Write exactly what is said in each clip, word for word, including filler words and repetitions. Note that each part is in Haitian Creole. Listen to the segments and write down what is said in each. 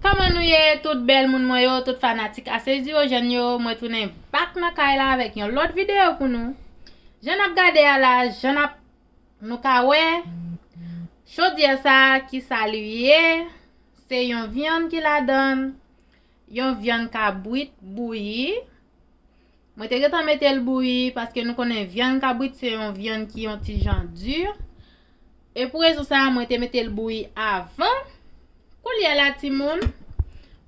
Kòman nou ye, tout bèl moun mwen yo, tout fanatik Aseziyojèn yo? Mwen tounen back nan kay la avèk yon lòt videyo pou nou. Jan n ap gade a la, jan n ap, nou ka wè chodyè sa a, ki sa li ye. Se yon vyann ki ladan l, yon vyann kabrit bouyi. Mwen te gentan mete l bouyi paske nou konnen vyann kabrit se yon vyann ki yon ti jan di. E pou rezon sa a, mwen te mete l bouyi avan. Koulye a la, timoun,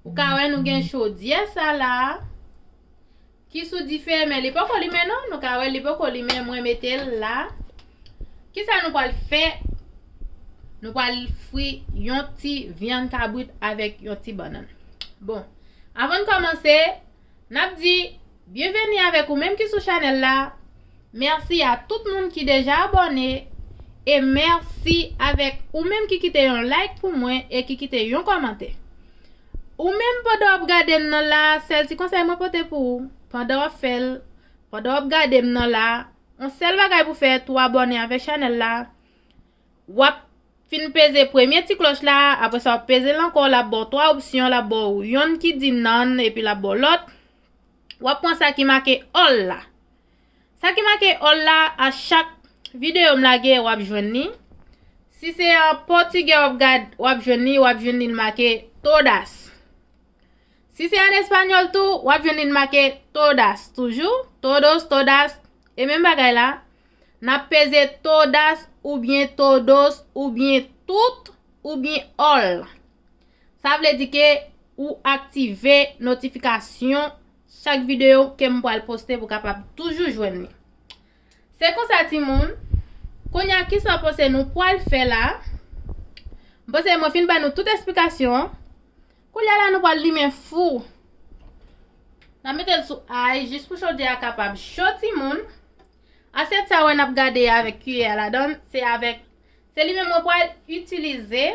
ou ka wè nou gen chodyè sa la ki sou dife, men li poko limen non. Nou ka wè li poko limen, mwen mete l la. Kisa nou pral fè? Nou pral fri yon ti vyann kabrit avèk yon ti bannann. Bon, avan n kòmanse, n ap di byenveni avèk ou menm ki sou chanèl la. Mèsi a tout moun ki deja abòne. E mèsi avèk ou menm ki kite yon like pou mwen e ki kite yon kòmantè. Ou menm, pandan w ap gade m nan la, sèl ti konsèy mwen pote pou ou, pandan w ap fè l, pandan w ap gade m nan la, yon sèl bagay pou fè, tou abòne avèk chanèl la. W ap fin peze premye ti klòch la, apre sa w ap peze l ankò, l ap ba w twa opsyon, l ap ba w yonn ki di none, epi l ap ba w lòt. W ap pran sa ki make all la. Sa ki make all la, a chak videyo m lage, w ap jwenn li. Si se an pòtigè w ap gad, w ap jwenn li, w ap jwenn li l make todas. Si se an espanyòl tou, w ap jwenn li make todas toujou, todos, todas. E menm bagay la, n ap peze todas oubyen todos oubyen tout oubyen all. Sa vle di ke ou aktive notifikasyon chak videyo ke m pral poste pou w kapab toujou jwenn li. Se konsa, timoun. Kounye a, kisa w panse nou pral fè la? M panse mwen fin ba nou tout esplikasyon an. Koulye a la, nou pral limen fou. N ap mete l sou ay jis pou chodyè a kapab cho, timoun. Asyèt sa w wè n ap gade avèk kiyè a ladan l, se avèk, se li menm mwen pral itilize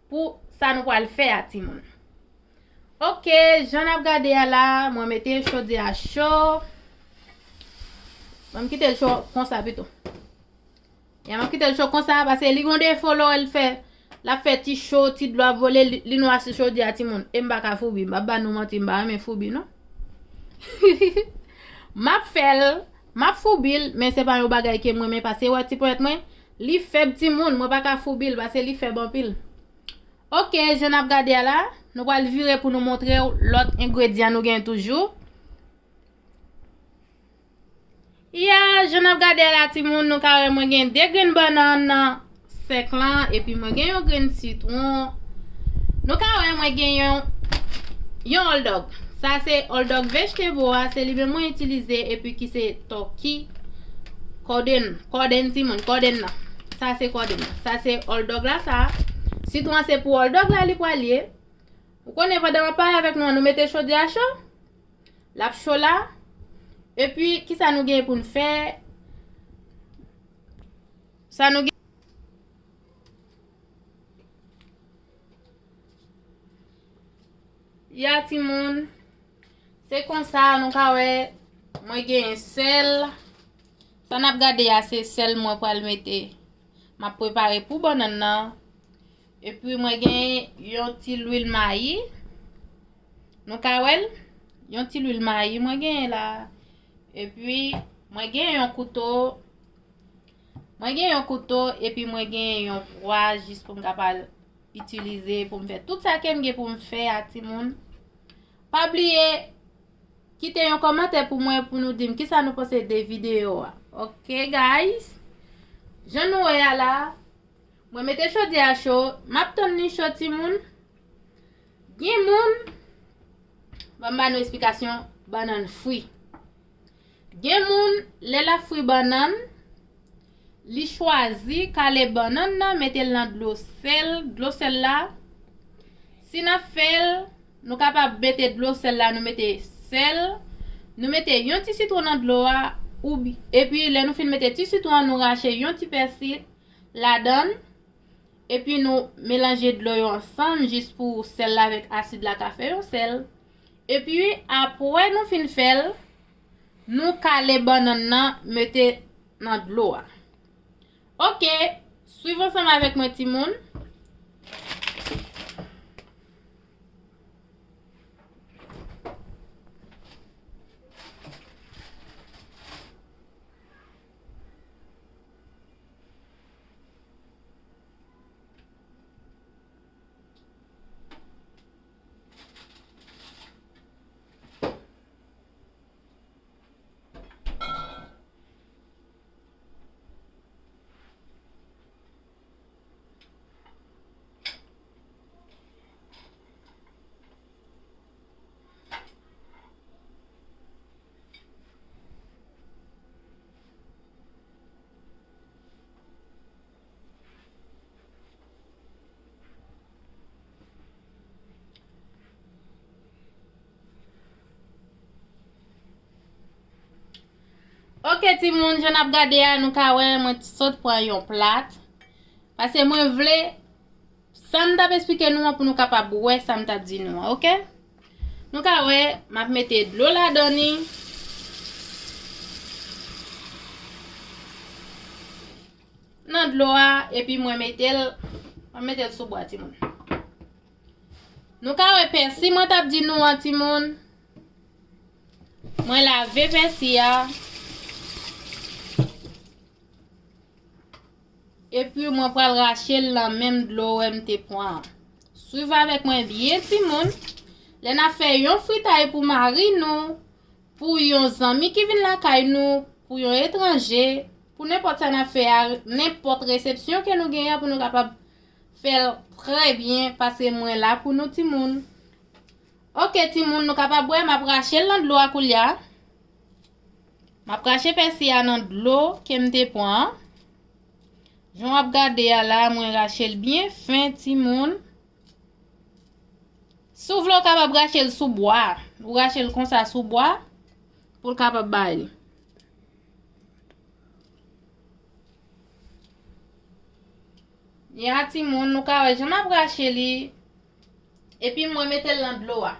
pou sa nou pral fè a, timoun. Oke, jan n ap gade a la, mwen mete chodyè a cho. Mwen kite l cho konsa pito. Ya, m ap kite l cho konsa, paske li gon defo lè w wè l fè, l ap fè ti cho, ti dlo ap vole, li, li nwa sou chodyè a, timoun. E m pa ka foubi, m p ap ba nou manti, m pa renmen foubi, non. M ap fè l, m ap foubi l, men se pa yon bagay ke m renmen, paske wè ti ponyèt mwen, li fèb, timoun, mwen pa ka foubi l, paske li fèb anpil. Oke, jan n ap gade a la, nou pral vire pou nou montre w lòt engredyan nou gen toujou. Ya, jan n ap gade a la, timoun, nou ka wè mwen gen de grenn bannann nan sèk lan, epi mwen gen yon grenn sitwon. Nou ka wè mwen gen yon, yon hotdog. Sa se hotdog vegetable a, se li menm mwen itilize, epi ki se turkey. Kòdenn, kòdenn, timoun, kòdenn nan. Sa se kòdenn nan. Sa se hotdog la, sa. Sitwon an se pou hotdog la, li pral ye. Ou konnen, pandan m ap pale avèk nou an, nou mete chodyè a cho. L ap cho la. Epi, kisa nou gen pou n fè? Sa nou gen. Ya, timoun. Se konsa, nou ka wè, mwen gen sèl. Sa n ap gade a, se sèl mwen pral mete. M ap prepare pou bannann nan. Epi mwen gen yon ti lwil mayi. Nou ka wè l? Yon ti lwil mayi mwen genyen la. Epi mwen gen yon kouto. Mwen gen yon kouto epi mwen gen yon pwa jis pou m kapab itilize pou m fè tout sa ke m gen pou m fè a, timoun. Pa bliye kite yon kòmantè pou mwen pou nou di m kisa nou panse de videyo a. Ok, guys? Jan nou wè a la, mwen mete chodyè a cho, m ap tann li cho, timoun. Gen moun, ban m ba nou esplikasyon, bannann fri. Gen moun, lè l ap fri bannann, li chwazi kale bannann nan, mete l nan dlo sèl, dlo sèl la. Si n ap fè l, nou kapab mete dlo sèl la, nou mete sèl, nou mete yon ti sitwon nan dlo a, ou bi-, epi lè nou fin mete ti sitwon an, nou rache yon ti pèsi ladan l, epi nou melanje dlo yo ansanm jis pou sèl la avèk asid la ka fè yon sèl. Epi, apre nou fin fè l, nou kale bannann nan, mete nan dlo a. Ok, swiv ansanm avèk mwen, timoun. Ok, timoun, jan n ap gade a, nou ka wè mwen sot pran yon plat. Paske mwen vle, sa m t ap esplike nou an, pou nou kapab wè sa m t ap di nou an, ok? Nou ka wè, m ap mete dlo ladan li. Nan dlo a, epi mwen mete l, mwen mete l sou bwa, timoun. Nou ka wè pèsi mwen t ap di nou an, timoun. Mwen lave pèsi a. Epi mwen pral rache l nan menm dlo wè m te pran an. Swiv avèk mwen byen, timoun. Lè n ap fè yon fritay pou mari nou, pou yon zanmi ki vin lakay nou, pou yon etranje, pou nenpòt sa n ap fè a, nenpòt resepsyon ke nou genyen an, pou nou kapab fè l trè byen, paske mwen la pou nou, timoun. Ok, timoun, nou kapab wè, m ap rache l nan dlo a koulye a. M ap rache pèsi a nan dlo ke m te pran an. Jan w ap gade a la, mwen rache l byen fen, timoun. Si w vle, w kapab rache l sou bwa. Ou rache l konsa sou bwa, pou l kapab bay li. Ya, timoun, nou ka wè jan m ap rache li. Epi mwen mete l nan dlo a.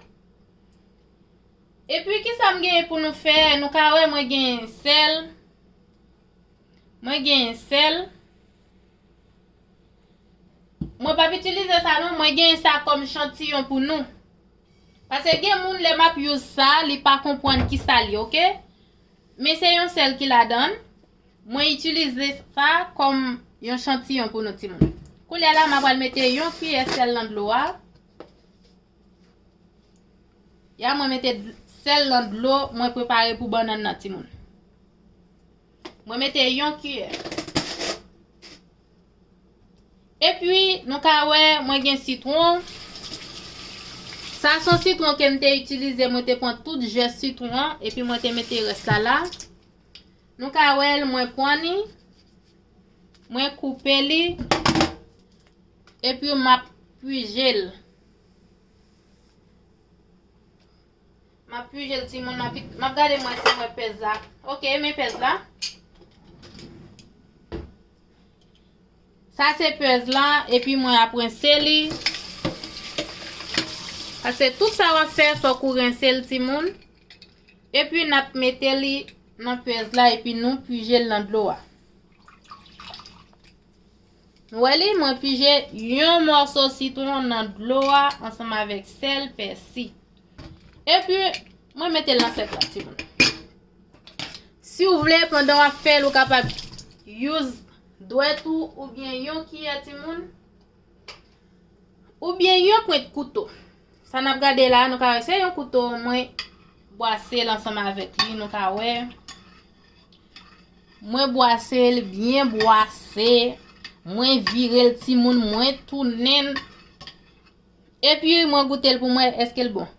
Epi, kisa m genyen pou nou fè? Nou ka wè mwen genyen sèl. Mwen genyen sèl. Mwen p ap itilize sa non, mwen genyen sa kòm chantiyon pou nou. Paske gen moun, lè m ap use sa, li pa konprann kisa l ye, ok? Men se yon sèl ki ladan l. Mwen itilize sa kòm yon chantiyon pou nou, timoun. Koulye a la, m ap pral mete yon kiyè sèl nan dlo a. Ya, mwen mete dl-, sèl nan dlo mwen prepare pou bannann nan, timoun. Mwen mete yon kiyè. Epi, nou ka wè, mwen gen sitwon. Sa se yon sitwon ke m te itilize, mwen te pran tout jès sitwon an, epi mwen te mete rès la la. Nou ka wè l, mwen pran li, mwen koupe li, epi m ap pije l. M ap pije l, timoun, m ap, m ap gade mwen si mwen pèz la. Ok, men pèz la. Sa se pèz la, epi mwen ap rense li. Paske tout sa w ap fè, fòk ou rense l, timoun. Epi n ap mete li nan pèz la, epi nou pije l nan dlo a. Nou wè li, mwen pije yon mòso sitwon nan dlo a ansanm avèk sèl, pèsi. Epi, mwen mete l nan sèk la, timoun. Si w vle, pandan w ap fè l, ou kapab use dwèt ou oubyen yon kiyè, timoun. Oubyen yon pwent kouto. Sa n ap gade la, nou ka wè se yon kouto, mwen bwase l ansanm avèk li, nou ka wè. Mwen bwase l byen bwase. Mwen vire l, timoun, mwen tounen l. Epi mwen goute l pou m wè èske l bon.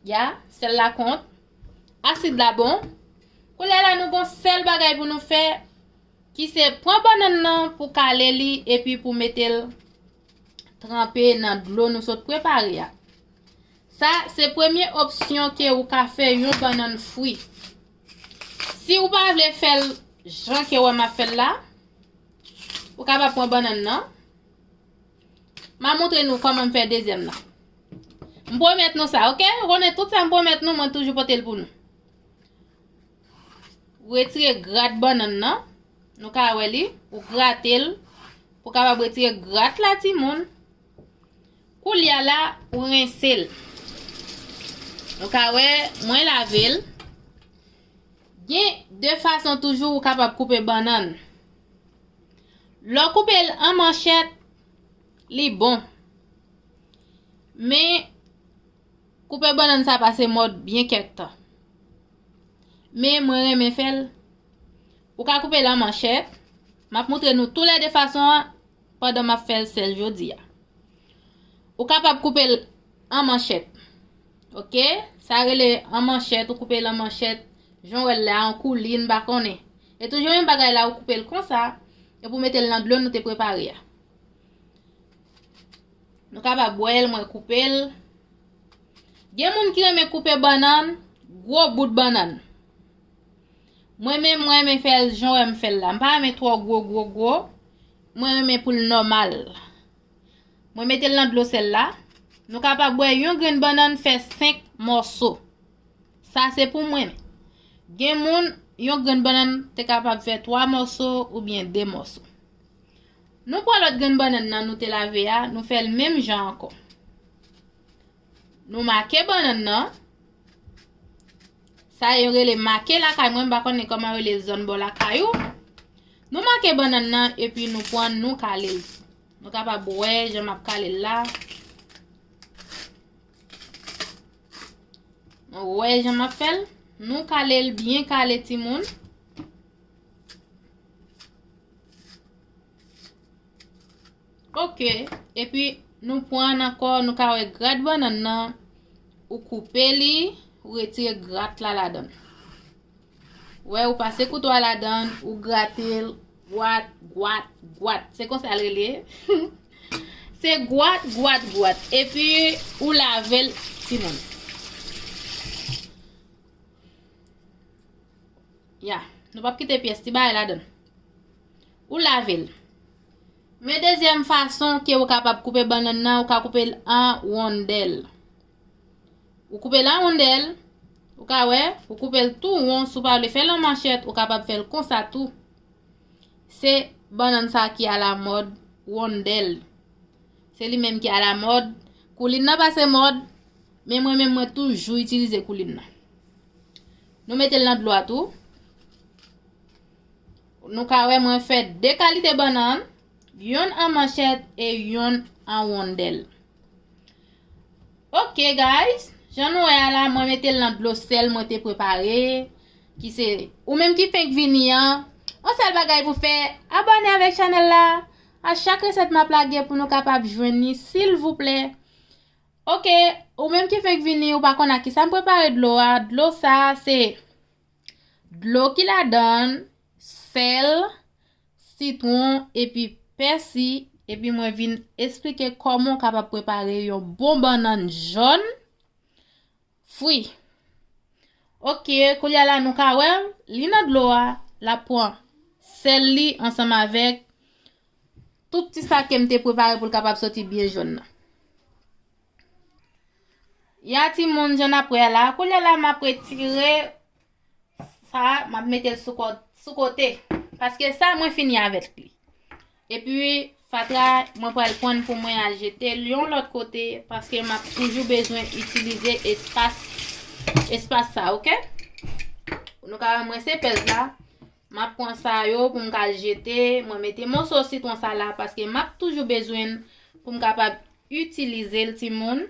Ya, sèl la kont. Asid la bon. Koulye a la, nou gon sèl bagay pou nou fè, ki se pran bannann nan pou kale li epi pou mete l tranpe nan dlo nou sot prepare a. Sa se premye opsyon ke ou ka fè yon bannann fri. Si ou pa vle fè l jan ke wè m ap fè l la, ou kapab pran bannann nan. M a montre nou kòman m fè dezyèm nan. M pwomèt nou sa, ok? Ou konnen tout sa m pwomèt nou, mwen toujou pote l pou nou. Ou retire grat bannann nan. Nou ka wè li. Ou grate l pou kapab retire grat la, timoun. Koulye a la, ou rense l. Nou ka wè, mwen lave l. Gen de fason toujou ou kapab koupe bannann. Lè w koupe l an manchèt, li bon. Men, koupe bannann sa pase mòd byen kèk tan. Men, mwen renmen fè l. Ou ka koupe l an manchèt. M ap montre nou toulède fason an pandan m ap fè l sèl jodi a. Ou kapab koupe l an manchèt. Ok? Sa rele an manchèt, ou koupe l an manchèt. Jan w wè l la, an koulin, m pa konnen. E toujou menm bagay la, ou koupe l konsa, epi w mete l nan dlo nou te prepare a. Nou kapab bwè l, mwen koupe l. Gen moun ki renmen koupe bannann, gwo bout bannann. Mwen menm, mwen renmen fè l jan w wè m fè l la. M pa renmen twò gwo, gwo, gwo. Mwen renmen pou l nòmal. Mwen mete l nan dlo sèl la. Nou kapab wè yon grenn bannann fè senk mòso. Sa se pou mwen. Gen moun, yon grenn bannann te kapab fè twa mòso oubyen de mòso. Nou pran lòt grenn bannann nan nou te lave a, nou fè l menm jan ankò. Nou make bannann nan. Sa yo rele make lakay mwen, m pa konnen kòman yo rele l zòn bò lakay ou. Nou make bannann nan epi nou pran nou kale l. Nou kapab wè jan m ap kale l la. Nou wè jan m ap fè l. Nou kale l byen kale timoun. Ok. Epi nou pran ankò, nou ka wè grat bannann nan, ou koupe li, ou retire grat la ladan l. Wè, ou pase kouto a ladan l, ou grate l, gwat, gwat, gwat. Se konsa l rele. Se gwat, gwat, gwat. Epi ou lave l, timoun. Ya, nou p ap kite pyès ti bagay ladan l. Ou lave l. Men dezyèm fason ke ou kapab koupe bannann nan, ou ka koupe l an wondèl. Ou koupe l an wondèl, ou ka wè, ou koupe l tou won, si w pa vle fè l an manchèt, ou kapab fè l konsa tou. Se bannann sa ki alamòd, wondèl. Se li menm ki alamòd. Koulin nan pase mòd, men mwen menm mwen toujou itilize koulin nan. Nou mete l nan dlo a tou. Nou ka wè mwen fè de kalite bannann, yonn an manchèt e yonn an wondèl. Ok guys, jan nou wè a la, mwen mete l nan dlo sèl mwen te prepare, ki se, ou menm ki fenk vini an, yon sèl bagay pou fè, abòne avèk chanèl la. A chak resèt m ap lage pou nou kapab jwenn li, silvouplè. Ok, ou menm ki fenk vini, ou pa konn ak kisa m prepare dlo a. Dlo sa, se dlo ki ladan l, sèl, sitwon, epi pèsi, epi mwen vin esplike kòman w kapab prepare yon bon bannann jòn fri. Ok, koulye a la nou ka wè li nan dlo a, l ap pran sèl li ansanm avèk tout ti sa ke m te prepare pou l kapab soti byen jòn nan. Ya timoun, jan n ap wè a la, koulye a la m ap retire sa, m ap mete l sou kò-, sou kote. Paske sa mwen fini avèk li. Epi fatra, mwen pral pran l pou mwen al jete l yon lòt kote, paske m ap toujou bezwen itilize espas, espas sa, ok? Nou ka wè mwen se pèz la. M ap pran sa yo pou m ka al jete. Mwen mete moso sitwon sa la paske m ap toujou bezwen l pou m kapab itilize l, timoun.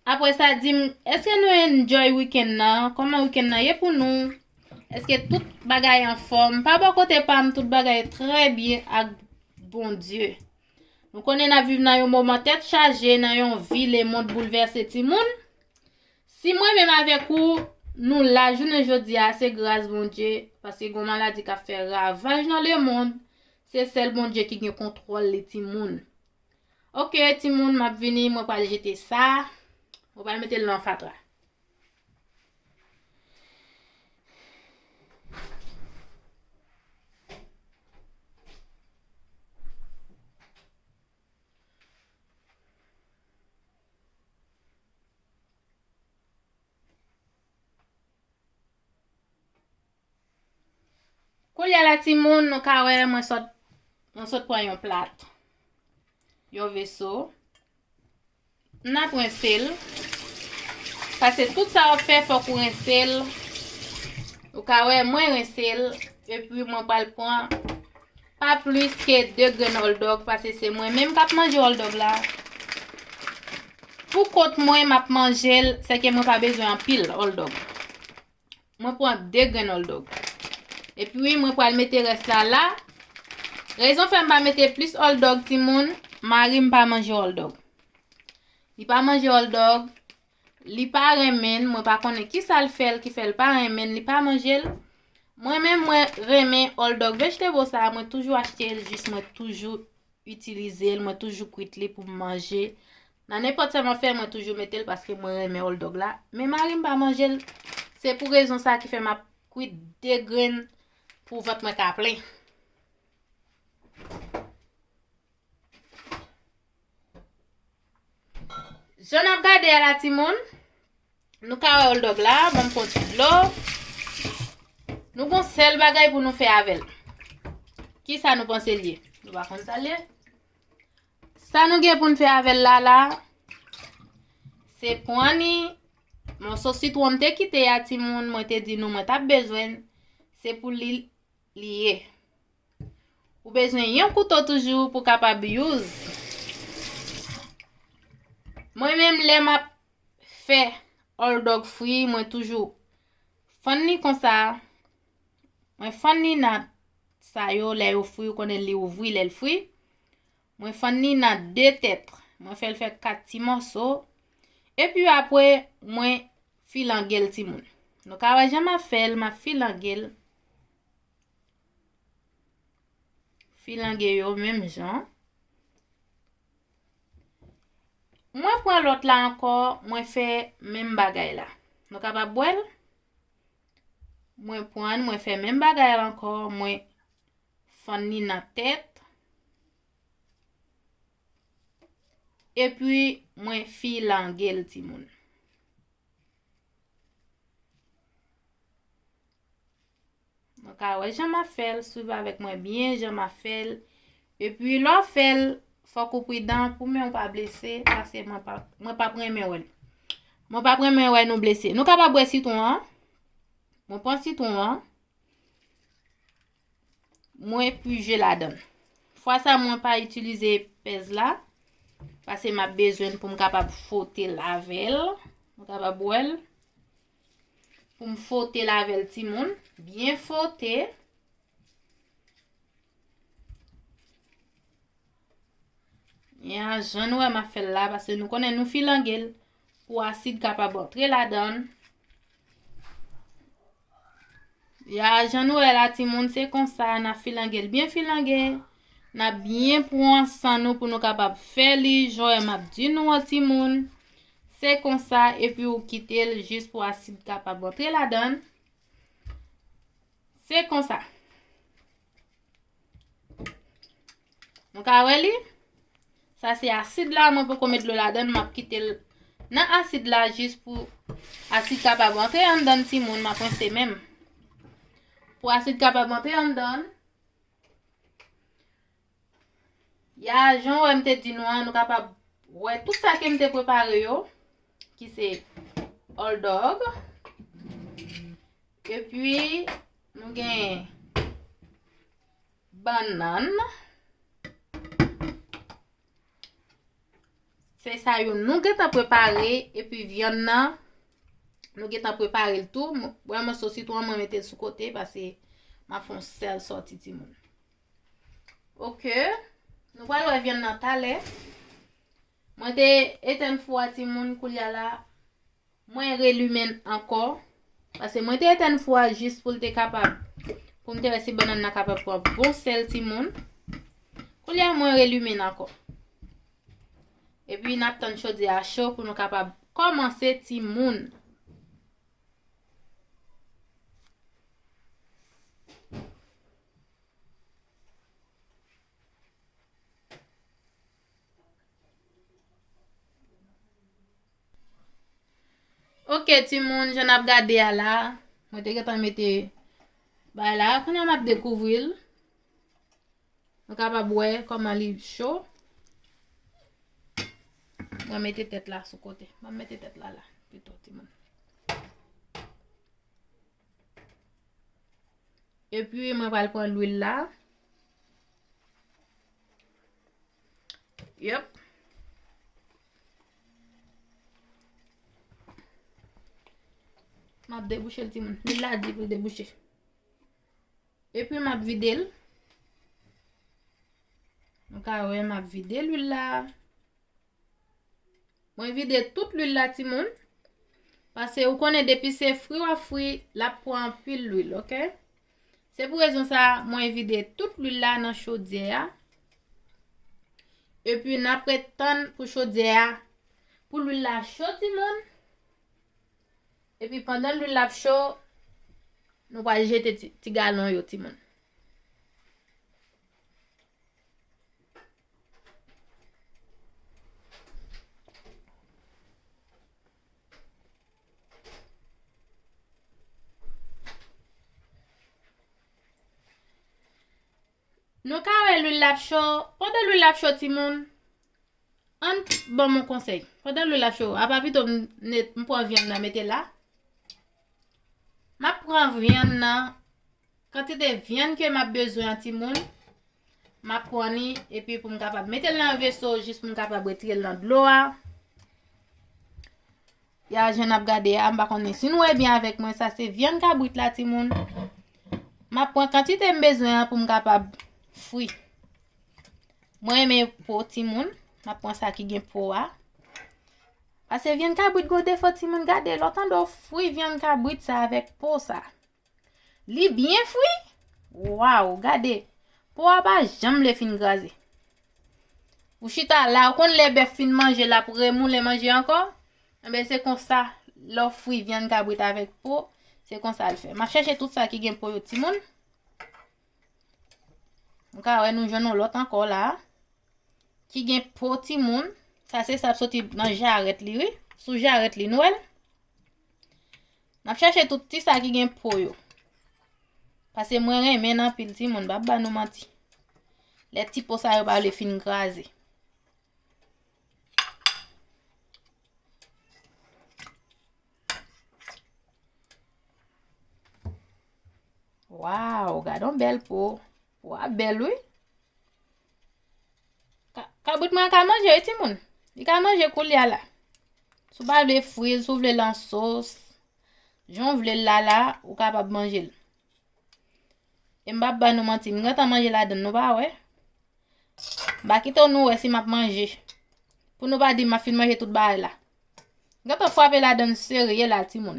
Apre sa, di m, èske nou enjoy wikenn nan? Kòman wikenn nan ye pou nou? Èske tout bagay anfòm? Pa bò kote pa m, tout bagay trè byen ak Bondye. Nou konnen n ap viv nan yon moman tèt chaje, nan yon vi lemond boulvèse, timoun. Si mwen menm avèk ou, nou la jounen jodi a, se gras Bondye, paske gon maladi k ap fè ravaj nan lemond, se sèl Bondye ki gen kontwòl li, timoun. Ok, timoun, m ap vini, mwen pral jete sa. Mwen pral mete l nan fatra. Koulye a la, timoun, nou ka wè mwen sot, mwen sot pran yon plat, yon veso. N ap rense l. Paske tout sa w ap fè, fòk ou rense l. Ou ka wè, mwen rense l. Epi mwen pral pran pa plis ke de grenn hotdog, paske se mwen menm k ap manje hotdog la. Pou kont mwen, m ap manje l, sèke mwen pa bezwen anpil hotdog. Mwen pran de grenn hotdog. Epi mwen pral mete rès la la. Rezon fè m pa mete plis hotdog, timoun, mari m pa manje hotdog. Li pa manje hotdog, li pa renmen l, mwen pa konnen kisa l fè l ki fè l pa renmen l, li pa manje l. Mwen menm, mwen renmen hotdog vegetable sa, mwen toujou achte l, jis mwen toujou itilize l, mwen toujou kwit li pou m manje. Nan nenpòt sa m ap fè, mwen toujou mete l paske mwen renmen hotdog la. Men mari m pa manje l. Se pou rezon sa ki fè m ap kwit de grenn pou vant mwen ka plen. Jan n ap gade a la, timoun, nou ka wè oldog la, ban m pran ti dlo. Nou gon sèl bagay pou nou fè avè l. Kisa nou panse l ye? Nou pa konn sa l ye. Sa nou gen pou n fè avè l la la, se pran ni mòso sitwon m te kite a, timoun, mwen te di nou mwen t ap bezwen, se pou li li ye. Ou bezwen yon kouto toujou pou kapab use. Mwen menm, lè m ap fè oldog fri, mwen toujou fann li konsa. Mwen fann li nan sa yo, lè yo fri, ou konnen li ouvri lè l fri. Mwen fann li nan de tèt. Mwen fè l fè kat ti mòso. Epi apre, mwen filange l, timoun. Nou ka wè jan m ap fè l, m ap filange l. Filange yo menm jan. Mwen pran lòt la ankò, mwen fè menm bagay la. Nou kapab wè l? Mwen pran, mwen fè menm bagay la ankò, mwen fann li nan tèt. Epi, mwen filange l, timoun. Nou ka wè jan m ap fè l, swiv avèk mwen byen jan m ap fè l. Epi, lè w fè l, fòk ou pridan pou men w pa blese, paske mwen pa, mwen p ap renmen wè l. Mwen p ap renmen wè nou blese. Nou kapab wè sitwon an. Mwen pran sitwon an. Mwen pije ladan l. Fwa sa, mwen pa itilize pèz la, paske m ap bezwen l pou m kapab fwote l avè l. Nou kapab wè l. Pou m fwote l avè l, timoun. Byen fwote. Ya, jan nou wè m ap fè l la, paske nou konnen nou filange l pou asid kapab antre ladan l. Ya, jan nou wè la, timoun, se konsa, n ap filange l byen filange. N ap byen pran san nou pou nou kapab fè li, jan w wè m ap di nou an, timoun. Se konsa, epi ou kite l jis pou asid kapab antre ladan l. Se konsa. Nou ka wè li? Sa se asid la, mwen poko met dlo ladan l, m ap kite l nan asid la jis pou asid kapab antre anndan l, timoun, m ap rense men m. Pou asid kapab antre anndan l, ya, jan w wè m te di nou an, nou kapab wè tout sa ke m te prepare yo, ki se oldog. Epi, nou gen bannann. Se sa yo nou gentan prepare, epi vyann nan, nou gentan prepare l tou. M-, wè mòso sitwon an, mwen mete l sou kote, paske m ap fè yon sèl sòti, timoun. Oke. Nou pral wè vyann nan talè. Mwen te etenn fou a, timoun, koulye a la, mwen relimen l ankò. Paske mwen te etenn fou a jis pou l te kapab, pou m te wè si bannann nan kapab pran bon sèl, timoun. Koulye a, mwen relimen l ankò. Epi, n ap tann chodyè a cho pou nou kapab kòmanse, timoun. Oke, timoun, jan n ap gade a la, mwen te gentan mete bagay la, kounye a m ap dekouvri l. Nou kapab wè kòman li cho. Mwen mete tèt la sou kote. Mwen mete tèt la la, pito, timoun. Epi, mwen pral pran lwil la. Yep. M ap debouche l, timoun. Lwil la di pou l debouche. Epi, m ap vide l. Nou ka wè, m ap vide lwil la. Mwen vide tout lwil la, timoun. Paske ou konnen depi se fri w ap fri, l ap pran anpil lwil, oke? Se pou rezon sa a, mwen vide tout lwil la nan chodyè a. Epi n ap ret tann pou chodyè a, pou lwil la cho, timoun. Epi pandan lwil la ap cho, Nou pral jete ti, ti galon yo, timoun. Nou ka wè lwil la ap cho. Pandan lwil la ap cho, timoun, ann ban m yon konsèy. Pandan lwil la ap cho, apa pito m, m pran vyann nan mete la. M ap pran vyann nan, kantite vyann ke m ap bezwen an, timoun. M ap pran li, epi pou m kapab mete l nan yon veso, jis pou m kapab retire l nan dlo a. Ya, jan n ap gade a, m pa konnen si nou wè byen avèk mwen, sa se vyann kabrit la, timoun. M ap pran kantite m bezwen an pou m kapab fri. Mwen renmen po, timoun. M ap pran sa ki gen po a. Paske vyann kabrit gon defo, timoun. Gade, lè w tande w fri vyann kabrit sa avèk po sa. Li byen fri. Waw, gade. Po a pa janm vle fin kraze. Ou chita la, ou konn lè bèf fin manje, l ap remoulen manje ankò. Enben, se konsa, lè w fri vyann kabrit avèk po, se konsa l fè. M ap chèche tout sa ki gen po yo, timoun. M ka wè nou jwenn yon lòt ankò la. Ki gen po, timoun. Sa se sa ap soti nan jarèt li, wi. Sou jarèt li, nou wè l? N ap chèche tout ti sa ki gen po yo. Paske mwen renmen l anpil, timoun, m p ap ba nou manti. Lè ti po sa yo pa vle fin kraze. Waw, gade yon bèl po. Po a bèl, wi. Ka-, kabrit mwen an ka manje, wi, timoun. Li ka manje koulye a la. Si w pa vle fri l, si w vle l an sos, jan w vle l la la, ou kapab manje l. E m p ap ba nou manti, m gentan manje ladann, nou pa wè? M pa kite nou wè si m ap manje. Pou nou pa di m ap fin manje tout bagay la. M gentan frape ladann serye la, timoun.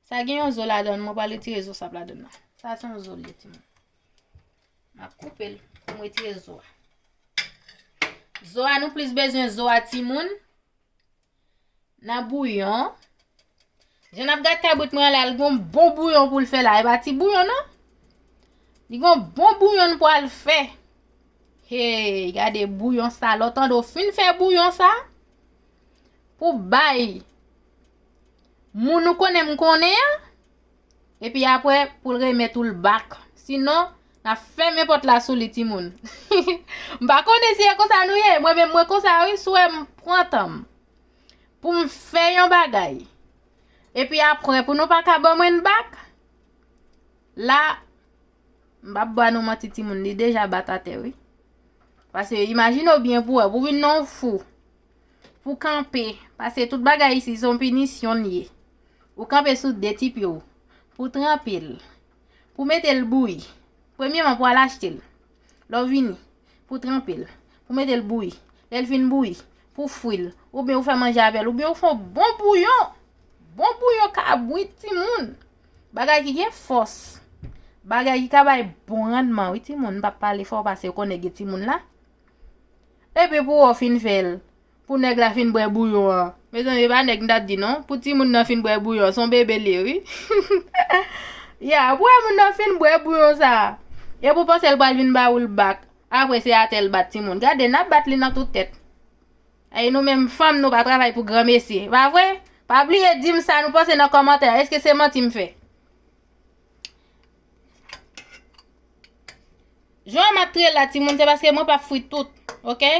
Sa gen yon zo ladann, mwen pral retire zo sa ap ladann nan. Sa se yon zo l ye, timoun. M ap koupe l pou m retire zo a. Zo a, nou plis bezwen zo a, timoun. Nan bouyon. Jan n ap gad kabrit mwen an la, li gon bon bouyon pou l fè la. E pa ti bouyon, non. Li gon bon bouyon n pral fè. Hey, gade bouyon sa. Lè w tande w fin fè bouyon sa, pou bay moun ou konnen m konnen an, epi apre, pou l remèt ou l bak. Sinon, n ap fèmen pòt la sou li, timoun. M pa konnen si e konsa nou ye. Mwen menm, mwen konsa, wi, si w wè m pran tan m pou m fè yon bagay. Epi apre, pou nou pa ka ban mwen l bak, la, m p ap ba nou manti, timoun, li deja bat atè, wi. Paske imajine w byen pou wè, pou vin nan yon fou, pou kanpe, paske tout bagay isi se yon pinisyon l ye. Ou kanpe sou de ti pye w, pou tranpe l, pou mete l bouyi. Premyeman, pou al achte l. Lè w vini, pou tranpe l, pou mete l bouyi. Lè l fin bouyi, pou fri l, oubyen ou fè manje avè l, oubyen ou fè yon bon bouyon. Bon bouyon kabrit, timoun. Bagay ki gen fòs. Bagay ki ka bay bon randman, wi, timoun. M p ap pale fò paske ou konnen gen timoun la. Epi pou w fin fè l, pou nèg la fin bwè bouyon an. Mezanmi, e pa nèg m t ap di non. Pou timoun nan fin bwè bouyon, se yon bebe l ye, wi. Ya, pou wè moun nan fin bwè bouyon sa. Epi w panse l pral vin ba ou l bak. Apre se atè l bat timoun. Gade, n ap bat li nan tout tèt. Ay, nou menm fanm, nou pa travay pou granmesi. Pa vre? Pa bliye di m sa nou panse nan kòmantè. Èske se manti m fè? Jan m ap triye la, timoun, se paske mwen p ap fri tout, oke?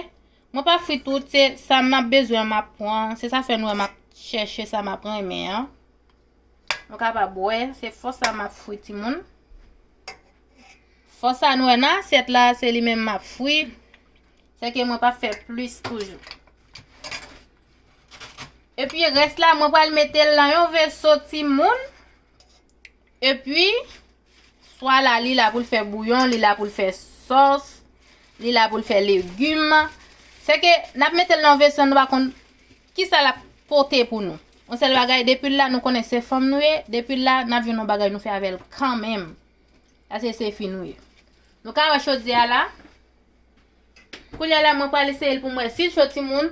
Mwen p ap fri tout, se sa m ap bezwen m ap pran. Se sa fè nou wè m ap chèche sa m ap renmen an. Nou kapab wè, se fò sa m ap fri, timoun. Fò sa nou wè nan asyèt la, se li menm m ap fri. Se ke mwen p ap fè plis toujou. Epi rès la, mwen pral mete l nan yon veso, timoun. Epi, swa la, li la pou l fè bouyon, li la pou l fè sòs, li la pou l fè legim. Se ke n ap mete l nan veso, nou pa konn kisa l ap pote pou nou. Yon sèl bagay, depi l la, nou konnen se fanm nou ye, depi l la, n ap jwenn yon bagay nou fè avè l kanmenm. Paske se fi nou ye. Nou ka wè chodyè a la. Kounye a la, mwen pral eseye l pou m wè si l cho, timoun.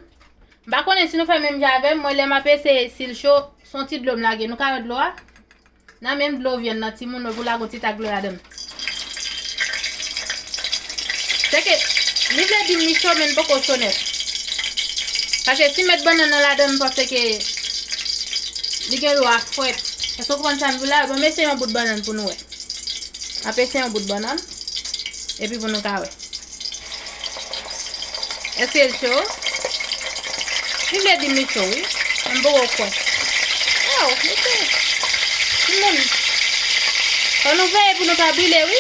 M pa konnen si nou fè menm jan avè m, mwen lè m ap eseye si l cho, se yon ti dlo m lage. Nou ka wè dlo a? Nan menm dlo vyann nan, timoun, epi w lage yon ti tak dlo ladan l. Se ke li vle di m li cho, men l poko cho nèt. Paske si m met bannann nan ladan l, m panse ke li gen dwa frèt. Èske w konprann sa m di w la? Bon, m eseye yon bout bannann pou nou wè. M ap eseye yon bout bannann, epi pou nou ka wè. Èske l cho? Li vle di m li cho, wi. Men m poko kwè. Waw, mesye. Timoun. Fò nou veye pou nou pa brile, wi.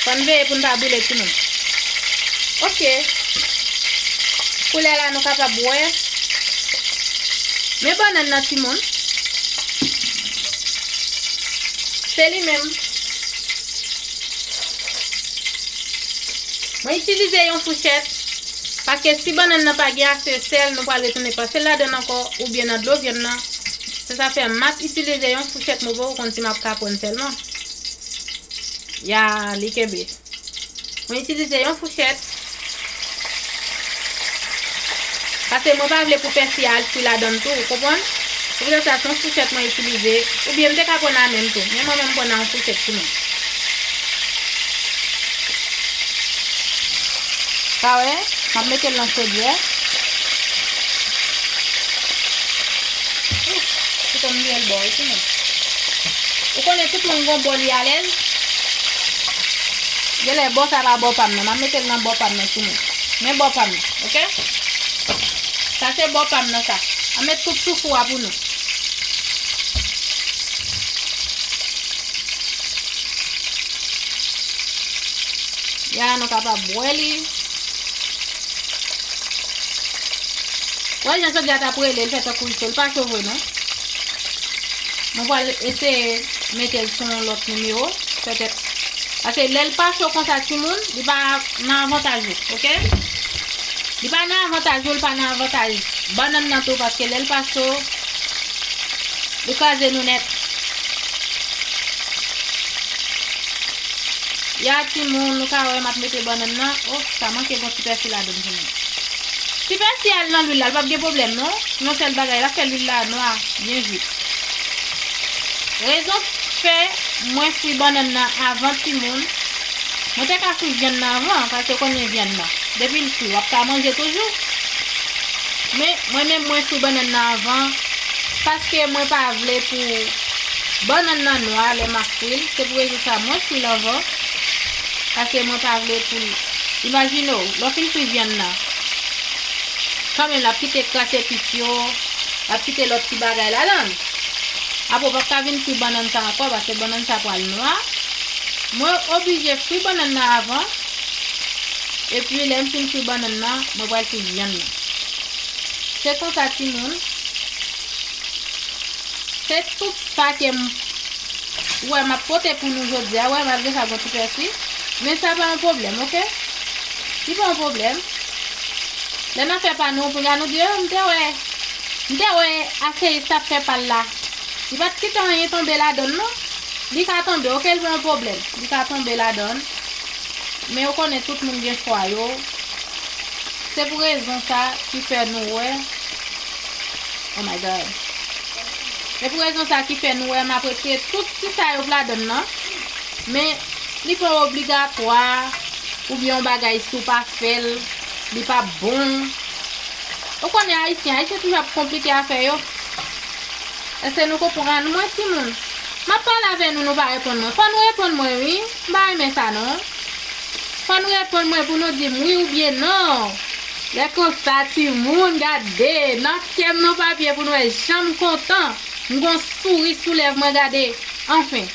Fò n veye pou n pa brile, timoun. Ok. Koulye a la, nou kapab wè. Men bannann nan, timoun. Se li menm. Mwen itilize yon fouchèt, paske si bannann nan pa gen ase sèl, nou pral retounen panse l ladan l ankò, oubyen nan dlo vyann nan. Se sa fè m ap itilize yon fouchèt, mwen poko konn si m ap ka pran sèlman. Ya, li kenbe. Mwen itilize yon fouchèt. Paske mwen pa vle pou pèsi a al fri ladan l tou, ou konprann? Se poutèt sa, se yon fouchèt mwen itilize. Oubyen m te ka pran nan men m tou. Men mwen menm m pran nan yon fouchèt sèlman. Sa wè, m ap mete l nan chodyè. Ouf, kite m vire l bò wi, timoun. Ou konnen tout moun gon bò li alèz. Genlè bò sa pa bò pa m nan. M ap mete l nan bò pa m nan, timoun. Men bò pa m nan, ok? Sa se bò pa m nan, sa. M ap met tout sou fou a pou nou. Ya, nou kapab bwè li. Wè jan chodyè a t ap rele, l fè tankou l cho, l pa cho vre non. Mwen pral eseye mete l sou yon lòt nimewo, petèt. Paske lè l pa cho konsa, timoun, li pa nan avantaj ou, ok? Li pa nan avantaj ou, li pa nan avantaj bannann nan tou, paske lè l pa cho, li kraze nou nèt. Ya timoun, nou ka wè m ap mete bannann nan. Oh, sa manke gon ti pèsi ladan l timoun. Ti pèsi al nan lwil la, l p ap gen pwoblèm non. Yon sèl bagay, l ap fè lwil la nwa byen vit. Rezon fè mwen fri bannann nan avan timoun. Mwen te ka fri vyann nan avan, paske w konnen vyann nan. Depi l fri, w ap ka manje toujou. Men, mwen menm, mwen fri bannann nan avan, paske mwen pa vle pou bannann nan nwa lè m ap fri l. Se pou rezon sa, mwen fri l anvan, paske mwen pa vle pou l. Imajine w, lè w fin fri vyann nan, kanmenm, l ap kite kras epis yo, l ap kite lòt ti bagay ladan l. Apre, w p ap ka vin fri bannann sa ankò, paske bannann sa pral nwa. Mwen oblije fri bannann nan avan. Epi, lè m fin fri bannann nan, mwen pral fri vyann nan. Se konsa, timoun. Se tout sa ke m, wè, m ap pote pou nou jodi a. Wè, malgre sa, gon ti pèsi. Men sa pa yon pwoblèm, ok? Li pa yon pwoblèm. Lè n ap fè pa nou, pou nou di, oh, m te wè, m te wè Aseyis t ap fè pa l la. Li pa t kite anyen tonbe ladan l, non. Li ka tonbe, ok, li pa yon pwoblèm. Li ka tonbe ladan l. Men ou konnen tout moun gen chwa yo. Se pou rezon sa ki fè nou wè. Oh my God. Se pou rezon sa ki fè nou wè m ap retire tout ti sa yo ladan l nan. Men li pa obligatwa, oubyen yon bagay si w pa fè l, li p ap bon. Ou konnen Ayisyen, Ayisyen toujou ap konplike afè yo. Èske nou konprann mwen, timoun? M ap pale avè nou, nou pa reponn mwen. Fò nou reponn mwen, wi. M pa renmen sa, non. Fò nou reponn mwen pou nou di m wi oubyen non. Lè konsa, timoun, gade, nan kè m, nan papye pou nou wè jan m kontan. M gon souri sou lèv mwen, gade. Anfen.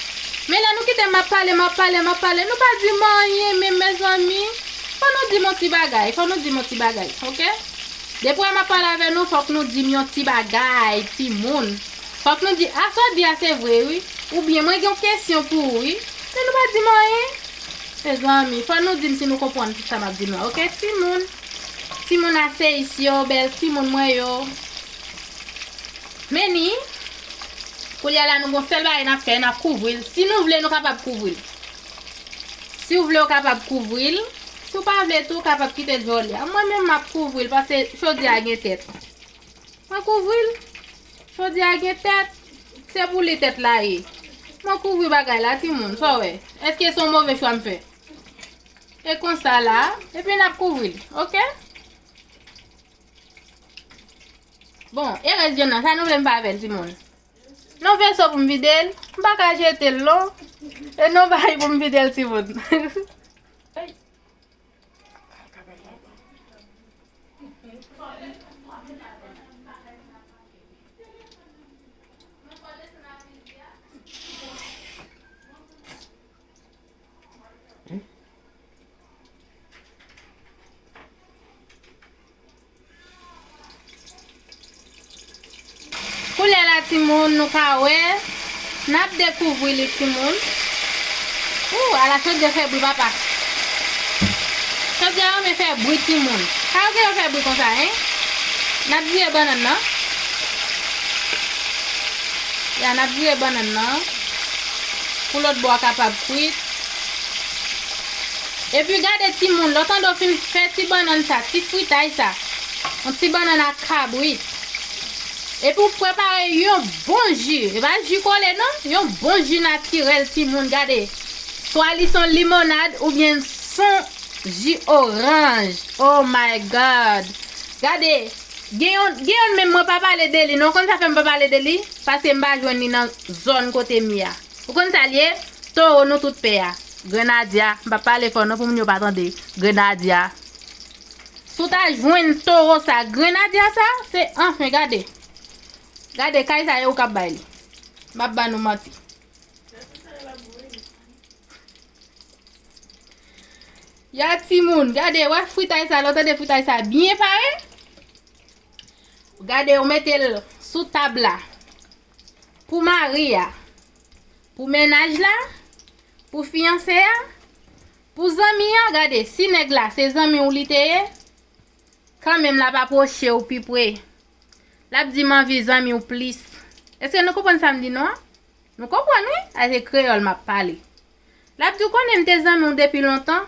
Men lè nou kite m ap pale, m ap pale, m ap pale, nou pa di m anyen, men mezanmi. Fò nou di m yon ti bagay, fò nou di m yon ti bagay, ok? Depi m ap pale avè nou, fòk nou di m yon ti bagay, timoun. Fòk nou di, a sa w di a se vre, wi. Oubyen mwen gen yon kesyon pou ou, wi. Men nou pa di m anyen. Mezanmi, fò nou di m si nou konprann tout sa m ap di nou an, ok? Timoun. Timoun Aseyis yo, bèl timoun mwen yo. Men ni, koulye a la, nou gon sèl bagay n ap fè, n ap kouvri l. Si nou vle, nou kapab kouvri l. Si w vle, w kapab kouvri l. Si w pa vle tou, w kapab kite l jòlè a. Mwen menm, m ap kouvri l, paske chodyè a gen tèt. Mwen kouvri l. Chodyè a gen tèt. Se pou li tèt la ye. Mwen kouvri bagay la, timoun, sa w wè? Èske se yon move chwa m fè? E konsa la, epi n ap kouvri l, oke? Bon, e rès vyann nan, sa nou vle m fè avè l, timoun? Non veso pou m vide l, m pa ka jete l, non. E non bagay pou m vide l, timoun. Koulè la, timoun, nou ka wè. N ap dekouvri li, timoun. Ou, ala chodyè fè bri, papa. Chodyè renmen fè bri, timoun. Sa yo gen yo fè bri konsa, en? N ap vire bannann nan. Ya, n ap vire bannann nan. Pou lòt bò a kapab kwit. Epi gade, timoun, lè w tande w fin fè ti bannann sa, ti fritay sa, yon ti bannann ak kabrit. Epi w prepare yon bon ji. E pa ji kole non, yon bon ji natirèl, timoun, gade. Swa li se yon limonad oubyen se yon ji oranj. Oh my God. Gade, gen yon, gen yon menm mwen pa pale de li non. Konn sa fè m pa pale de li? Paske m pa jwenn li nan zòn kote m ye a. Ou konn sa l ye? Towo nou tout pè a. Grenadya. M p ap pale fò non pou moun yo pa tande. Grenadya. Si w ta jwenn towo sa, grenadya sa, se anfen, gade. Gade, kay sa, e ou k ap bay li. M p ap ba nou manti. Ya timoun, gade, wè fritay sa, lè w tande fritay sa byen pare. Gade, ou mete l sou tab la. Pou mari a, pou mennaj la, pou fiyanse a, pou zanmi an, gade, si nèg la se zanmi w li te ye, kanmenm l ap apwoche w pi pre. L ap di, "M anvi zanmi w plis." Èske nou konprann sa m di nou an? Nou konprann, wi? A se kreyòl m ap pale. L ap di, "W konnen m te zanmi w depi lontan.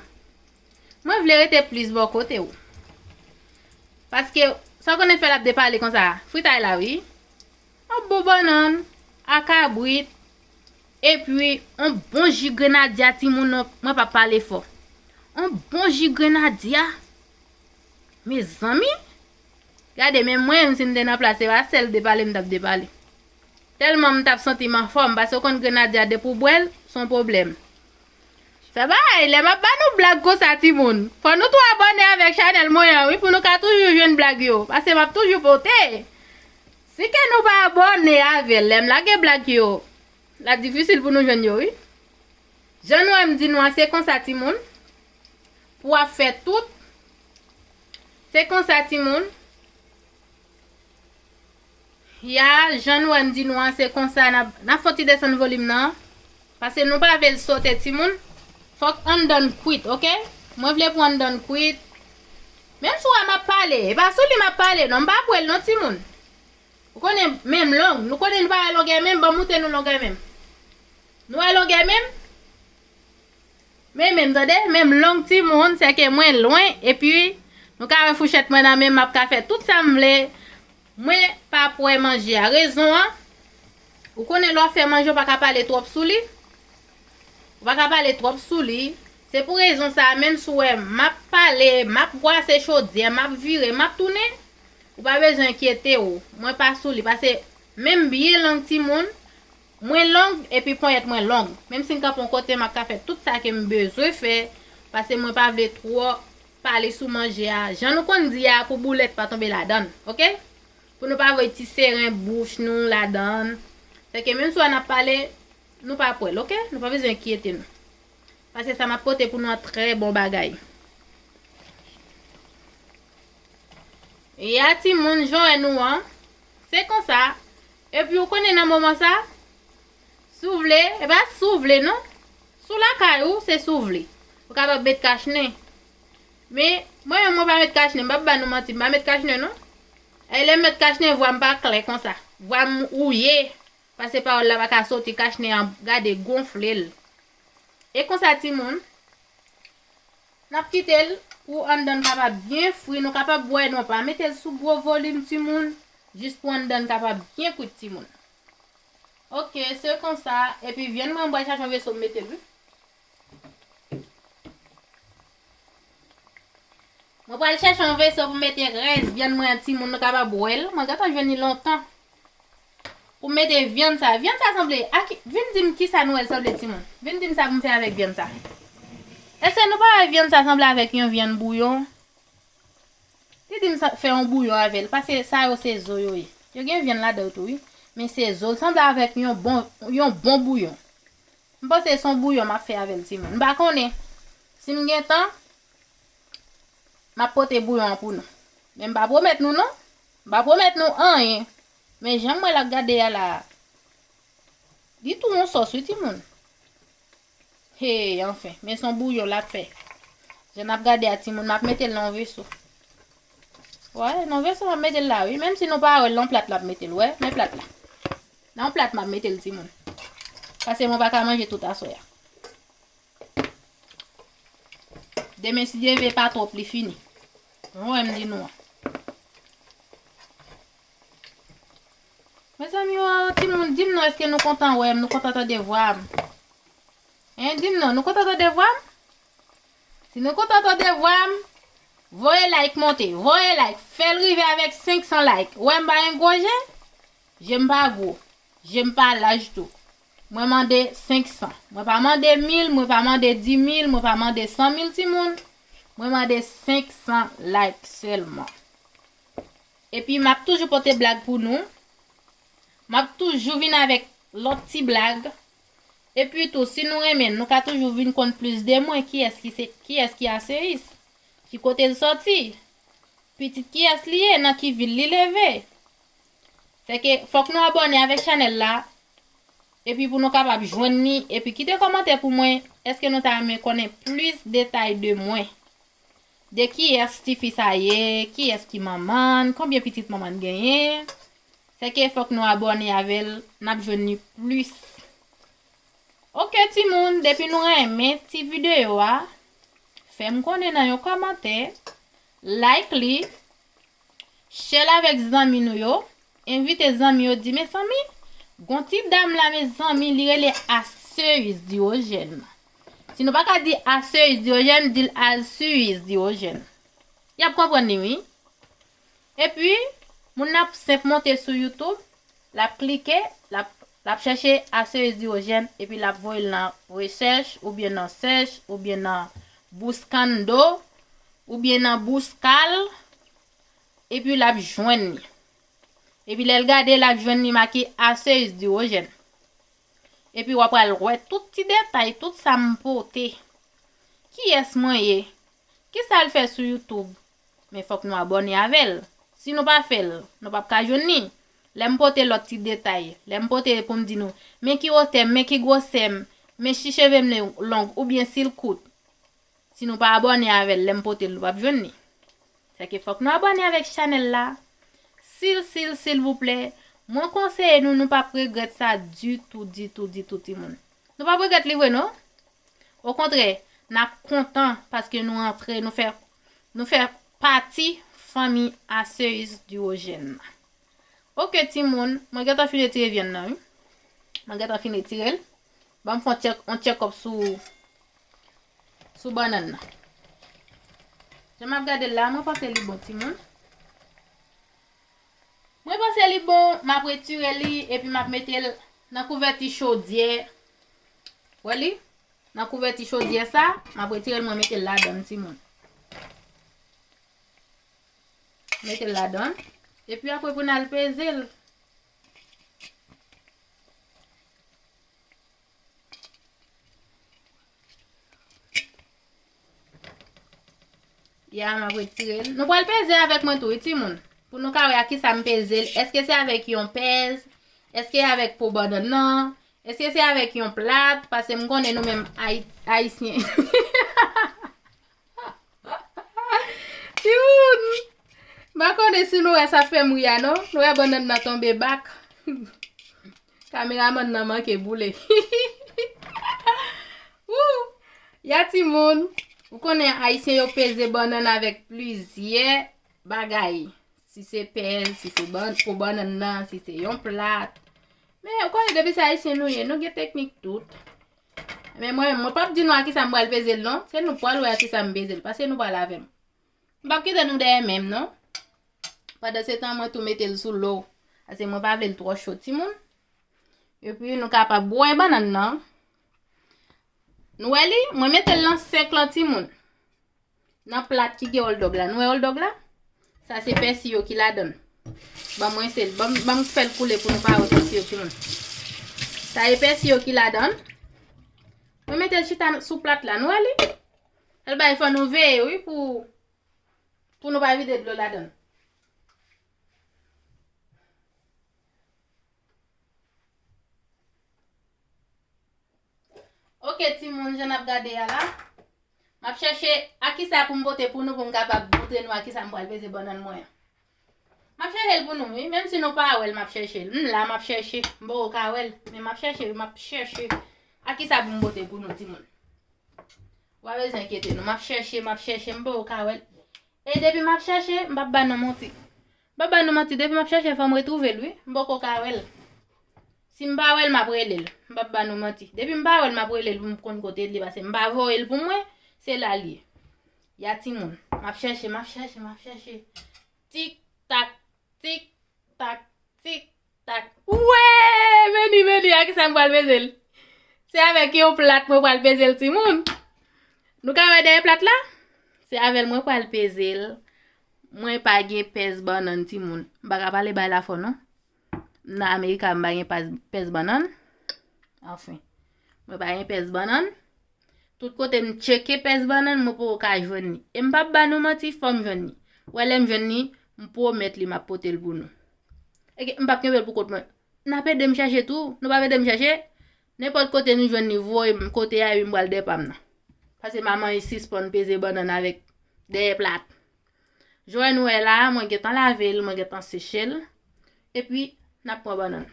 Mwen vle rete plis bò kote w." Paske, sa w konnen fè l ap depale konsa? Fritay la, wi. Yon bon bannann, ak kabrit, epi yon bon ji grenadya, timoun, non, mwen p ap pale fò. Yon bon ji grenadya. Mezanmi, gade, menm mwen menm, si m te nan plas, se pa sèl depale m t ap depale. Tèlman m t ap santi m anfòm, paske w konn grenadya depi w bwè l, se yon pwoblèm. Sa bay, lè m ap ba nou blag konsa, timoun, fò nou tou abòne avèk chanèl mwen an, wi, pou nou ka toujou jwenn blag yo, paske m ap toujou pote. Si ke nou pa abòne avè l, lè m lage blag yo, l ap difisil pou nou jwenn yo, wi. Jan nou wè m di nou an, se konsa, timoun. Pou w ap fè tout. Se konsa, timoun. Ya, jan nou wè m di nou an, se konsa n ap, n ap fè yon ti desann volim nan. Paske nou pa vle l sote, timoun. Fòk anndan l kwit, oke? Mwen vle pou anndan l kwit. Menm si w wè m ap pale, e pa sou li m ap pale, non, m pa pran l non, timoun. Ou konnen men m long, nou konnen nou pa wè longè men m, ban m montre nou longè men m. Nou wè longè men m? Men men m, tande, men m long, timoun, se ke mwen lwen, epi nou ka wè fouchèt mwen nan men m, m ap ka fè tout sa m vle. Mwen pa pran manje a. Rezon an, ou konnen lè w ap fè manje, ou pa ka pale twòp sou li. Ou pa ka pale twòp sou li. Se pou rezon sa a, menm si w wè m ap pale, m ap bwase chodyè, m ap vire, m ap tounen, ou pa bezwen enkyete w. Mwen pa sou li, paske men m byen long, timoun. Mwen long, epi ponyèt mwen long. Menm si m kanpe yon kote, m ap ka fè tout sa ke m bezwen fè, paske mwen pa vle twò pale sou manje a. Jan nou konn di a, pou boulèt pa tonbe ladan l, oke? Pou nou pa voye ti seren bouch nou ladan l. Fè ke menm si w wè n ap pale, nou pa pran l, oke? Nou pa bezwen enkyete nou. Paske sa m ap pote pou nou an trè bon bagay. Ya timoun, jan w wè nou an, se konsa. Epi ou konnen nan moman sa, si w vle, e pa si w vle non. Si w lakay ou, se si w vle. Ou kapab met kachnen. Men, mwen menm, mwen pa met kachnen, m p ap ba nou manti, m pa met kachnen non. E lè m met kachnen, vwa m pa klè konsa. Vwa m wouye. Paske pawòl la pa ka soti, kachnen an gade gonfle l. E konsa, timoun, n ap kite l pou anndan l kapab byen fri. Nou kapab wè, nou pa mete l sou gwo volim, timoun, jis pou anndan l kapab byen kwit, timoun. Ok, se konsa. Epi vyann mwen, mwen pral chache yon veso pou mete l, wi. Mwen pral chache yon veso pou mete rès vyann mwen an, timoun, nou kapab wè l. Mwen gentan jwenn li lontan. Pou mete vyann sa. Vyann sa sanble a ki, vin di m ki sa nou wè l sanble, timoun. Vin di m sa pou m fè avèk vyann sa. Èske nou pa wè vyann sa sanble avèk yon vyann bouyon? Li di m sa, fè yon bouyon avè l, paske sa yo se zo yo ye. Yo gen vyann ladan yo tou, wi. Men se zo l sanble avèk yon bon, yon bon bouyon. M panse se yon bouyon m ap fè avè l, timoun. M pa konnen. Si m gen tan, m ap pote bouyon an pou nou. Men m pa pwomèt nou, non. M pa pwomèt nou anyen. Men jan m wè l ap gade a la, li tou yon sòs, wi, timoun. Hey, anfen. Men se yon bouyon l ap fè. Jan n ap gade a, timoun, m ap mete l nan yon veso. Wè, nan yon veso m ap mete l la, wi. Menm si nou pa wè l, nan yon plat l ap mete l, wè. Men plat la. Nan yon plat m ap mete l, timoun. Paske mwen pa ka manje tout aswè a. Demen, si Dye vle, pa twòp, li fini. Jan w wè m di nou an. Mezanmi, o, timoun, di m non, èske nou kontan wè m, nou kontan tande vwa m? Hein, di m non, nou kontan tande vwa m? Si nou kontan tande vwa m, voye like monte, voye like, fè l rive avèk senk san like. Ou wè m pa gen gwo je? Je m pa gwo, je m pa laj tou. Mwen mande senk san. Mwen pa mande mil, mwen pa mande di mil, mwen pa mande san mil timoun. Mwen mande senk san like sèlman. Epi m ap toujou pote blag pou nou. M ap toujou vin avèk lòt ti blag. Epi tou, si nou renmen, nou ka toujou vin konn plis de mwen, kiyès ki se, kiyès ki Aseris, ki kote l sòti, pitit kiyès li ye, nan ki vil li leve. Sèke fòk nou abòne avèk chanèl la, epi pou nou kapab jwenn li, epi kite kòmantè pou mwen, èske nou ta renmen konnen plis detay de mwen? De kiyès tifi sa ye, kiyès ki manman l, konbyen pitit manman l genyen? Sèke fòk nou abòne avè l, n ap jwenn li plis. Ok, timoun, depi nou renmen ti videyo a, fè m konnen nan yon kòmantè, like li, share l avèk zanmi nou yo, envite zanmi yo, di, mezanmi, gon ti dam la, mezanmi, li rele Aseris Diwojèn. Si nou pa ka di Aseris Diwojèn, di l Alsiris Diwojèn. Y ap konprann li, wi. Epi, moun nan ap senp monte sou YouTube, l ap klike, l ap, l ap chèche Aseris Diwojèn, epi l ap voye l nan rechèch, oubyen nan sèch, oubyen nan bouskando, oubyen nan bouskal, epi l ap jwenn li. Epi lè l gade, l ap jwenn li make Aseris Diwojèn. Epi w ap pral wè tout ti detay, tout sa m pote. Kiyès mwen ye? Kisa l fè sou YouTube? Men fòk nou abòne avè l. Si nou pa fè l, nou p ap ka jwenn li. Lè m pote lòt ti detay, lè m pote pou m di nou, men ki wotè m, men ki gwosè m, men si cheve m long oubyen si l kout. Si nou pa abòne avè l, lè m pote l, nou p ap jwenn li. Sèke fòk nou abòne avèk chanèl la. Sil, sil, silvouplè, mwen konseye nou, nou p ap regrèt sa ditou, ditou, ditou, timoun. Nou p ap regrèt li vre, non. Okontrè, n ap kontan paske nou antre, nou fè, nou fè pati fanmi Aseris Diwojèn nan. Ok, timoun, mwen gentan fin retire vyann nan, wi. Mwen gentan fin retire l. Ban m fè yon check, yon check up sou, sou bannann nan. Jan m ap gade l la, mwen panse li bon, timoun. Mwen panse li bon, m ap retire li, epi m ap mete l nan kouvèti chodyè. Wè li? Nan kouvèti chodyè sa, m ap retire l, mwen mete l ladan l, timoun. Mete l ladan l. Epi apre pou n al peze l. Ya, m ap retire l. Nou pral peze avèk mwen tou, wi, timoun. Pou nou ka wè ak kisa m peze l. Èske se avèk yon pèz? Èske avèk po bannann nan? Èske se avèk yon plat? Paske m konnen nou menm Ayi-, Ayisyen. Timoun! M pa konnen si nou wè sa fè m ri a, non. Nou wè bannann nan tonbe bak. Kameramann nan manke boule. Wou! Ya timoun, ou konnen Ayisyen yo peze bannann avèk plizyè bagay. Si se pèz, si se bann-, po bannann nan, si se yon plat. Men, ou konnen, depi se Ayisyen nou ye, nou gen teknik tout. Men mwen, mwen p ap di nou a kisa m pral peze l, non. Se nou pral wè a kisa m peze l, paske nou pral avè m. M p ap kite nou dèyè menm, non. Pandan se tan, mwen tou mete l sou lo. Paske mwen pa vle l twò cho, timoun. Epi, nou kapab bwè bannann nan. Nou wè li? Mwen mete l nan sèk lan, timoun. Nan plat ki gen hot dog la. Nou wè hot dog la? Sa se pèsi yo ki ladan l. Ban mwen sel. Ban, ban m fè l koule pou nou pa wè pèsi yo, timoun. Sa e pèsi yo ki ladan l. Mwen mete l chita sou plat la. Nou wè li? Èl bay fò nou veye, wi, pou, pou nou pa vide dlo ladan l. Ok, timoun, jan n ap gade a la. M ap chèche a kisa pou m pote pou nou, pou m kapab montre nou a kisa m pral peze bannann mwen an. M ap chèche l pou nou, wi. Menm si nou pa wè l, m ap chèche l. M la, m ap chèche. M poko ka wè l. Men m ap chèche, wi, m ap chèche a kisa pou m pote pou nou, timoun. Ou pa bezwen enkyete nou. M ap chèche, m ap chèche, m poko ka wè l. E depi m ap chèche, m p ap ba nou manti. M p ap ba nou manti, depi m ap chèche, fò m retwouve l, wi. M poko ka wè l. Si m pa wè l, m ap rele l. M p ap ba nou manti. Depi m pa wè l, m ap rele l pou m konn kote l ye, paske m pa voye l pou mwen, se la l ye. Ya timoun. M ap chèche, m ap chèche, m ap chèche. Tik, tak, tik, tak, tik, tak. Wè! Vini, vini, a kisa m pral peze l? Se avèk yon plat mwen pral peze l, timoun. Nou ka wè dèyè plat la? Se avè l mwen pral peze l. Mwen pa gen pèz bannann, timoun. M pa ka pale bay la fò, non. M nan Amerika, m pa gen paz, pèz bannann. Anfen, mwen pa gen pèz bannann. Tout kote m tcheke pèz bannann, mwen poko ka jwenn li. E m p ap ba nou manti, fò m jwenn li. Wè lè m jwenn li, m pwomèt li m ap pote l pou nou. Eke, m p ap kenbe l pou kont mwen. N ap ede m chèche tou. Nou p ap ede m chèche? Nenpòt kote nou jwenn li, voye m kote a, epi m pral dèyè pa m nan. Paske m a manje sispann peze bannann avèk dèyè plat. Jan nou wè la, mwen gentan lave l, mwen gentan seche l. Epi, n ap pran bannann.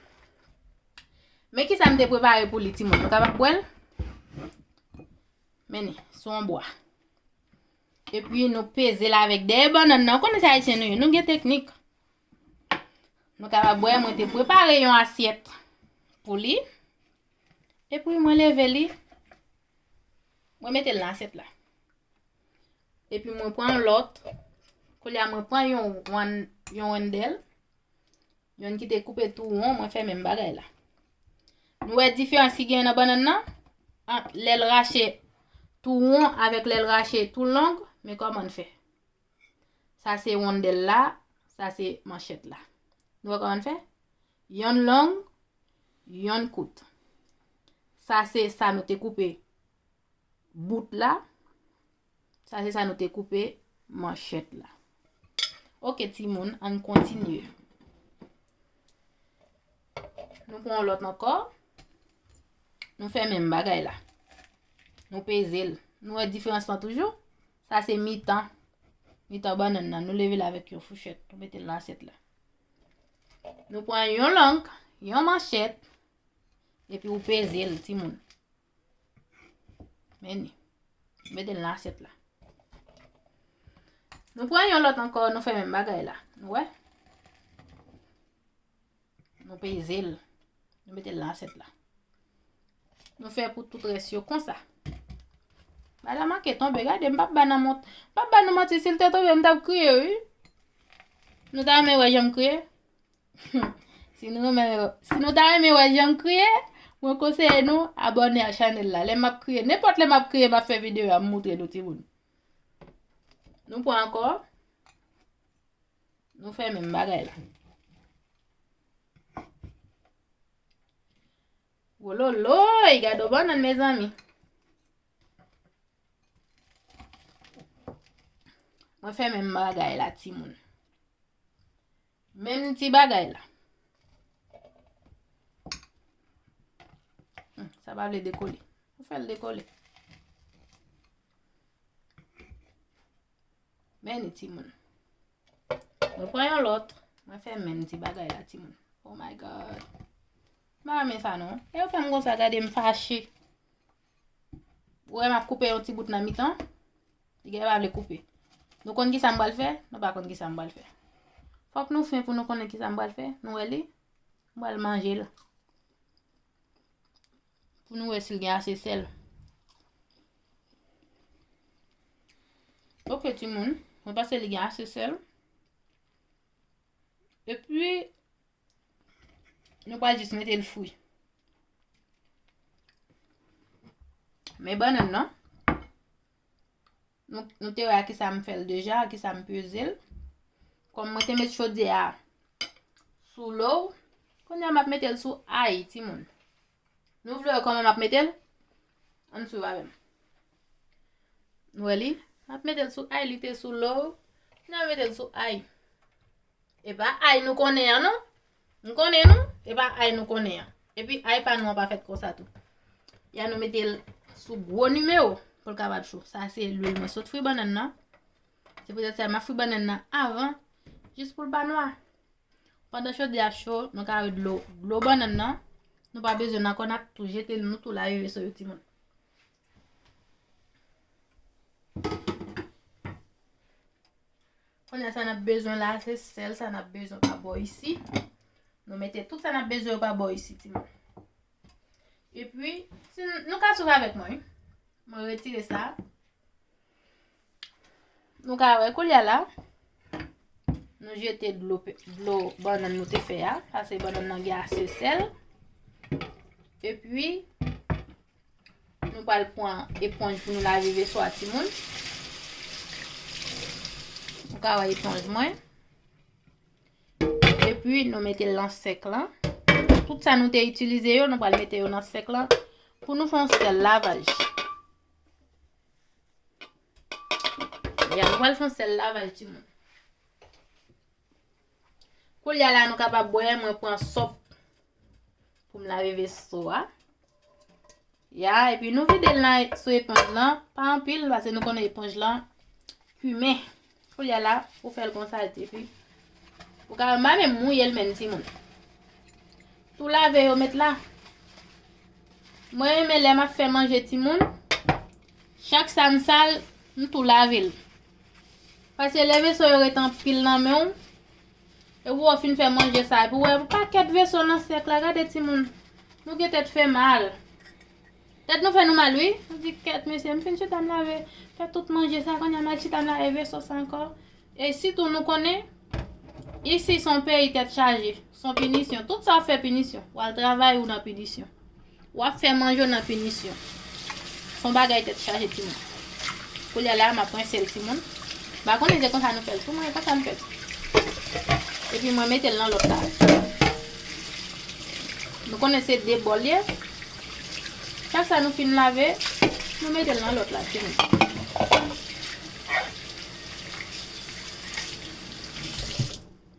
Men kisa m te prepare pou li, timoun. Nou kapab bwè l? Men li, sou yon bwa. Epi, nou peze l avèk dèyè bannann nan. Ou konnen se Ayisyen nou ye, nou gen teknik. Nou kapab bwè, mwen te prepare yon asyèt pou li. Epi, mwen leve li. Mwen mete l nan asyèt la. Epi mwen pran yon lòt. Kounye a mwen pran yon, yon, yon wendèl. Yonn ki te koupe tou won, mwen fè menm bagay la. Nou wè diferans ki gen nan bannann nan? Ant lè l rache tou won avèk lè l rache tou long, men kòman n fè. Sa se wondèl la, sa se manchèt la. Nou wè kòman n fè? Yonn long, yonn kout. Sa se sa nou te koupe bout la. Sa se sa nou te koupe manchèt la. Ok, timoun, ann kontinye. Nou pran yon lòt ankò. Nou fè menm bagay la. Nou peze l. Nou wè diferans lan toujou? Sa se mitan. Mitan bannann nan. Nou leve l avèk yon fouchèt. Nou mete l nan asyèt la. Nou pran yon long, yon manchèt, epi ou peze l, timoun. Men li. Mete l nan asyèt la. Nou pran yon lòt ankò, nou fè menm bagay la. Nou wè? Nou peze l. Nou mete l nan asyèt la. Nou fè pou tout rès yo konsa. Bagay la manke tonbe, gade, m p ap ba nan mont-, m p ap ba nou manti, si l te tonbe, m t ap kriye, wi. Nou ta renmen wè jan m kriye? Si nou renmen, si nou ta renmen wè jan m kriye, mwen konseye nou abòne a chanèl la. Lè m ap kriye, nenpòt lè m ap kriye, m ap fè videyo a, m moutre nou timoun. Nou pran ankò. Nou fè menm bagay la. Wololoy, gade yon bannann, mezanmi. Mwen fè menm bagay la, timoun. Menm ti bagay la. Hmm, sa pa vle dekole. Ou fè l dekole. Men ni timoun. Mwen pran yon lòt. Mwen fè menm ti bagay la, timoun. Oh my God. M pa renmen sa, non. E yo fè m konsa, gade m fache. Ou wè m ap koupe yon ti bout nan mitan. Li gen pa vle koupe. Nou konn ki sa m pral fè? Nou pa konn ki sa m pral fè. Fòk nou fen pou nou konnen ki sa m pral fè. Nou wè li? M pral manje l. Pou nou wè si l gen ase sèl. Ok, timoun. Mwen panse li gen ase sèl. Epi, nou pral jis mete l fri. Men bannann nan, nou, nou te wè a kisa m fè l deja, a kisa m peze l. Kòm mwen te met chodyè a sou low, kounye a m ap mete l sou ay, timoun. Nou vle wè kòman m ap mete l? Ann swiv avè m. Nou wè li? M ap mete l sou ay, li te sou low. Kounye a m mete l sou ay. E pa ay nou konnen an, non. M konnen nou, e pa ay nou konnen an. Epi ay pa nou an pa fèt konsa tou. Ya nou mete l sou gwo nimewo pou l kapab cho. Sa se lwil mwen sot fri bannann nan. Se poutèt sa m ap fri bannann nan avan, jis pou l pa nwa. Pandan chodyè a cho, nou ka wè dlo, dlo bannann nan. Nou pa bezwen l ankò, n ap tou jete l, nou tou lave veso yo, timoun. Kounye a sa n ap bezwen la, se sèl sa n ap bezwen pa bò isi. Nou mete tout sa n ap bezwen yo pa bò isi, timoun. Epi, si n, nou ka swiv avèk mwen, wi. Mwen retire sa. Nou ka wè koulye a la. Nou jete dlo, dlo bannann nou te fè a. Paske bannann nan gen ase sèl. Epi, nou pral pran eponj pou nou lave veso a, timoun. Nou ka wè eponj mwen. Epi, nou mete l nan sink lan. Tout sa nou te itilize yo, nou pral mete yo nan sink lan pou nou fè yon sèl lavaj. Ya, nou pral fè yon sèl lavaj, timoun. Koulye a la, nou kapab wè, mwen pran sòp pou m lave veso a. Ya, epi nou vide l nan, sou eponj lan, pa anpil, paske nou konnen eponj lan fimen. Koulye a la, ou fè l konsa, epi ou ka, m pa menm mouye l menm, timoun. Tou lave yo met la. Mwen renmen lè m ap fè manje, timoun. Chak sa m sal, m tou lave l. Paske lè veso yo ret anpil nan men w, epi w fin fè manje sa, epi w wè yon pakèt veso nan sink la, gade timoun, nou gen tèt fè mal. Tèt nou fè nou mal, wi. Nou di, kèt, mesye, m fin chita m lave, fè tout manje sa, kounye a m al chita m lave veso sa ankò. E sitou nou konnen, isi se yon peyi tèt chaje, se yon pinisyon. Tout sa w ap fè pinisyon. W al travay ou nan pinisyon. W ap fè manje w nan pinisyon. Se yon bagay tèt chaje, timoun. Koulye a la, m ap rense l, timoun. M pa konnen se konsa nou fè l tou, mwen, konsa m fè l. Epi mwen mete l nan lòt la. Nou konnen se de bòl ye. Chak sa nou fin lave, nou mete l nan lòt la, timoun.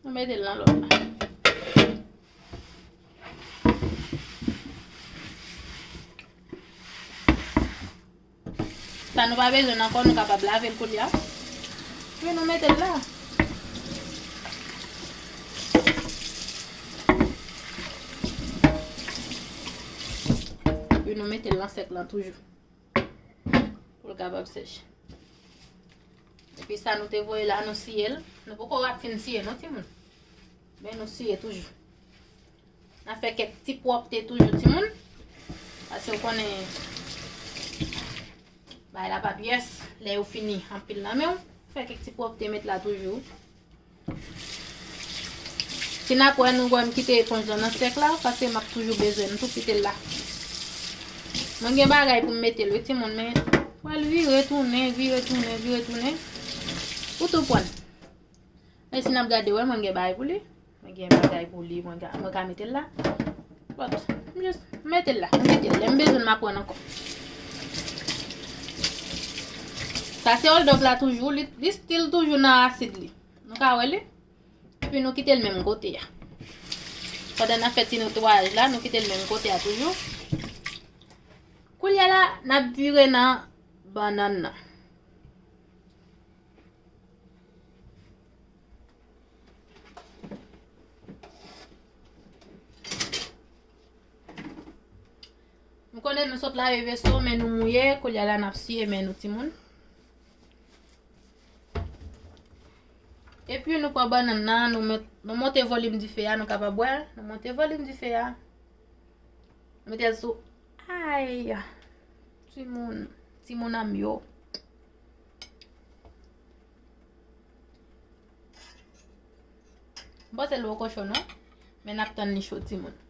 Nou mete l nan lòt la. Sa nou pa bezwen ankò, nou kapab lave l koulye a. Epi nou mete l la. Epi nou mete l nan sink lan toujou. Pou l kapab sèche. Epi sa nou te voye la, nou siye l. Nou poko ap fin siye non, timoun. Men nou siye toujou. N ap fè kèk ti pwòpte toujou, timoun. Paske w konnen, bagay la p ap yès, lè yo fini anpil nan men w. Fè kèk ti pwòpte met la toujou. Si n ap wè, nou wè m kite eponj lan nan sink la, paske m ap toujou bezwen l, m tou kite l la. Mwen gen bagay pou m mete l, wi, timoun, men pral vire tounen, vire tounen, vire tounen. Ou tou pran. Men si n ap gade, wè, mwen gen bagay pou li. Mwen gen bagay pou li, mwen ka, mwen ka mete l la. But, m jis mete l la, m kite l. Lè m bezwen l, m ap pran ankò. Sa se oldòf la toujou, li, li still toujou nan asid li. Nou ka wè li? Epi nou kite l menm kote a. Pandan n ap fè ti netwayaj la, nou kite l menm kote a toujou. Koulye a la, n ap vire nan bannann nan. M konnen nou sot lave veso, men nou mouye, koulye a la n ap siye men nou, timoun. Epi nou pran bannann nan, nou met, nou monte volim dife a, nou kapab wè, nou monte volim dife a. Nou mete l sou Ay, timoun, timoun an m yo. M panse l poko cho non, men n ap tann li cho timoun.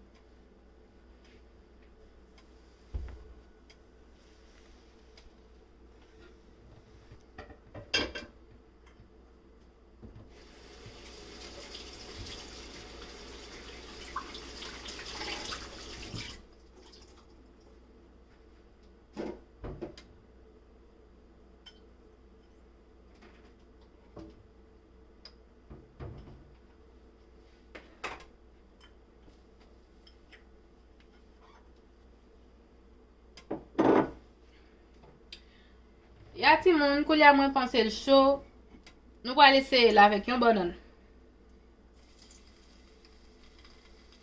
Ya timoun, koulye a mwen panse l cho. Nou pral eseye l avèk yon bannann.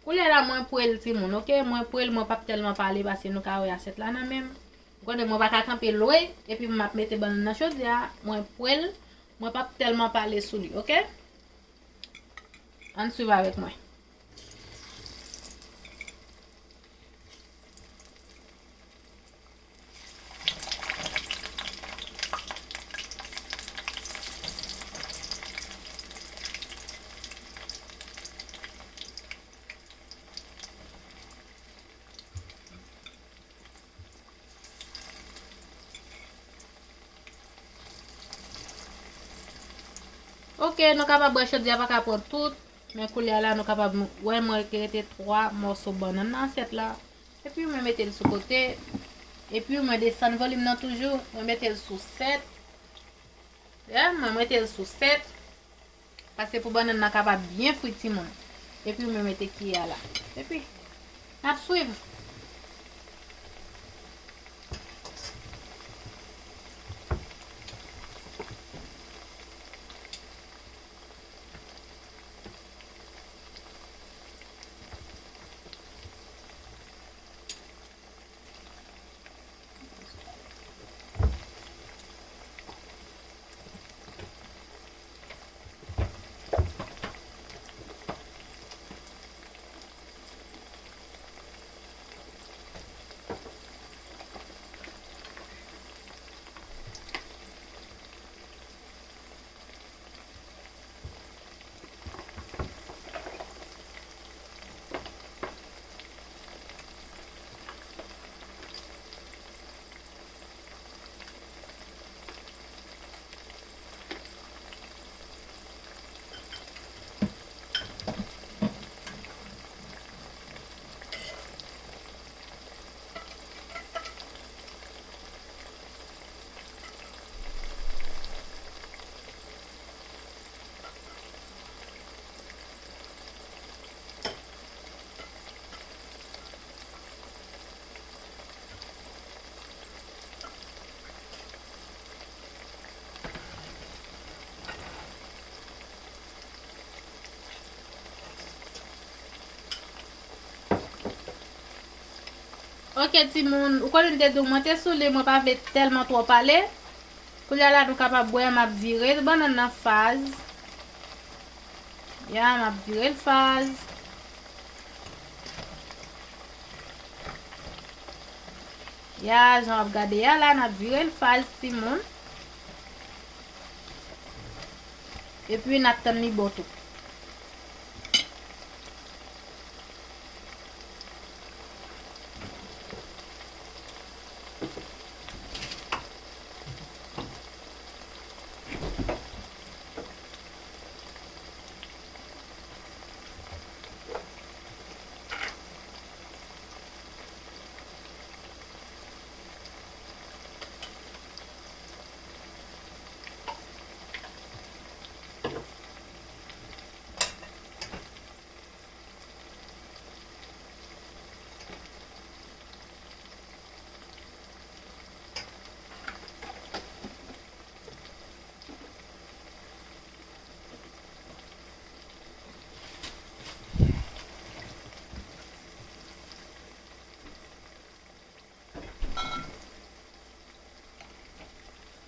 Koulye a la, mwen pre l, timoun, oke? Mwen pre l, mwen p ap tèlman pale paske nou ka wè asyèt la nan men m. Ou konnen mwen pa ka kanpe lwen, epi m ap mete bannann nan chodyè a. Mwen pre l, mwen p ap tèlman pale sou li, oke? Ann swiv avèk mwen. Oke, nou kapab wè chodyè a pa ka pran tout, men koulye a la nou kapab wè mwen rete twa mòso bannann nan asyèt la. Epi mwen mete l sou kote. Epi mwen desann volim nan toujou, mwen mete l sou sèt. Ya, mwen mete l sou sèt. Paske pou bannann nan kapab byen fri timoun. Epi mwen mete kiyè a la. Epi, n ap swiv. Oke, timoun, ou konnen m te di w mwen te sou li, mwen pa vle tèlman twò pale. Koulye a la, nou kapab wè m ap vire bannann nan faz. Ya, m ap vire l faz. Ya, jan w ap gade a la, n ap vire l faz, timoun. Epi, n ap tann li bon tou.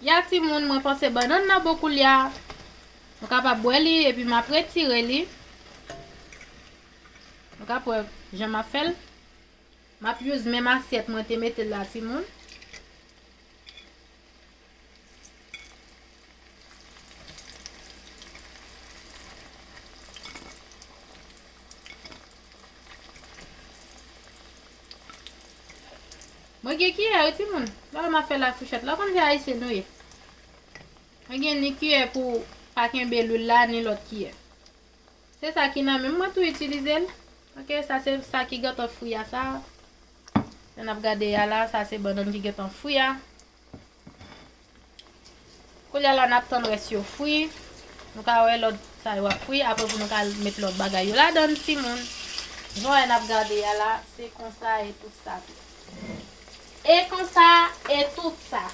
Ya timoun, mwen panse bannann nan bon koulye a. Nou kapab bwè li epi m ap retire li. Nou ka wè jan m ap fè l. M ap use menm asyèt mwen te mete l la, timoun. Mwen gen kiyè, wi, timoun. Lè m ap fè la fouchèt la, w konn se ayisyen nou ye. Mwen gen ni kiyè pou pa kenbe lwil la, ni lòt kiyè. Se sa ki nan men m, mwen tou itilize l. Ok, sa se sa ki gentan fri a sa. Lè n ap gade a la, sa se bannann ki gentan fri a. Kounye a la, n ap tann rès yo fri. Nou ka wè lòt sa yo ap fri. Apre pou nou ka met lòt bagay yo ladan, timoun. Jan wè n ap gade a la, se konsa e tout sa tou. E konsa e tout sa.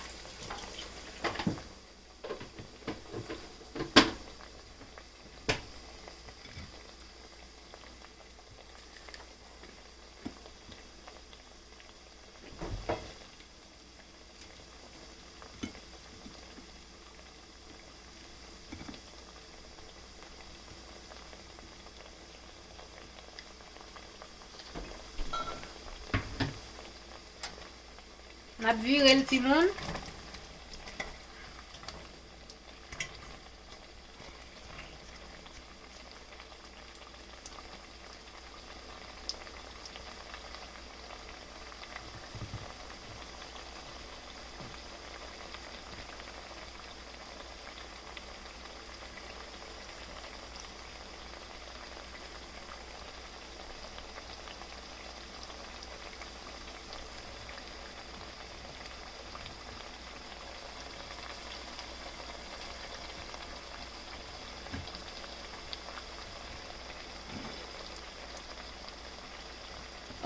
N ap vire l, timoun.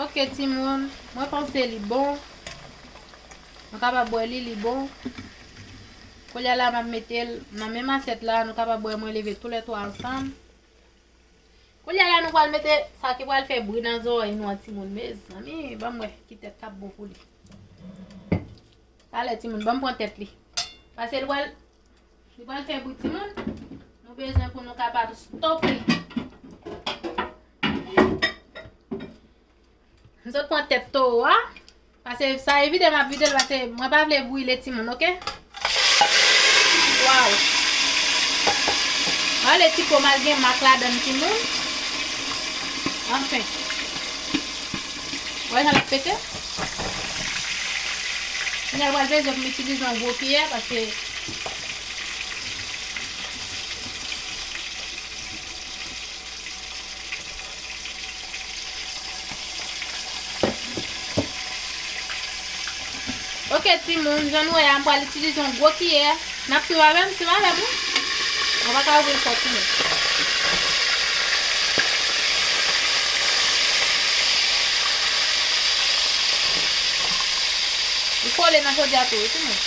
Ok, timoun, mwen panse li bon. Nou kapab wè li, li bon. Kounye a la, m ap mete l nan menm asyèt la, nou kapab wè mwen leve toulètwa ansanm. Kounye a la, nou pral mete sa ki pral fè bri nan zòrèy nou an, timoun. Mezanmi, ban m wè ki tèt k ap bon pou li. Talè, timoun, ban m pran tèt li. Paske li pral, li pral fè bri, timoun. Nou bezwen pou nou kapab stop li. M sot pran tèt towo a. Paske sa evidan m ap vide l, paske mwen pa vle brile timoun, ok? Waw. Wale ti po m al gen mak ladan l, timoun. Anfen. Wè jan l ap pete? Kounye a l pral bezwen pou m itilize yon gwo kiyè, paske Ok, timoun, jan nou wè a, m pral itilize yon gwo kiyè. N ap swiv avè m, swiv avè m, wi. Mwen pa ka ouvri l fò, timoun. Li kole nan chodyè a tou, wi, timoun.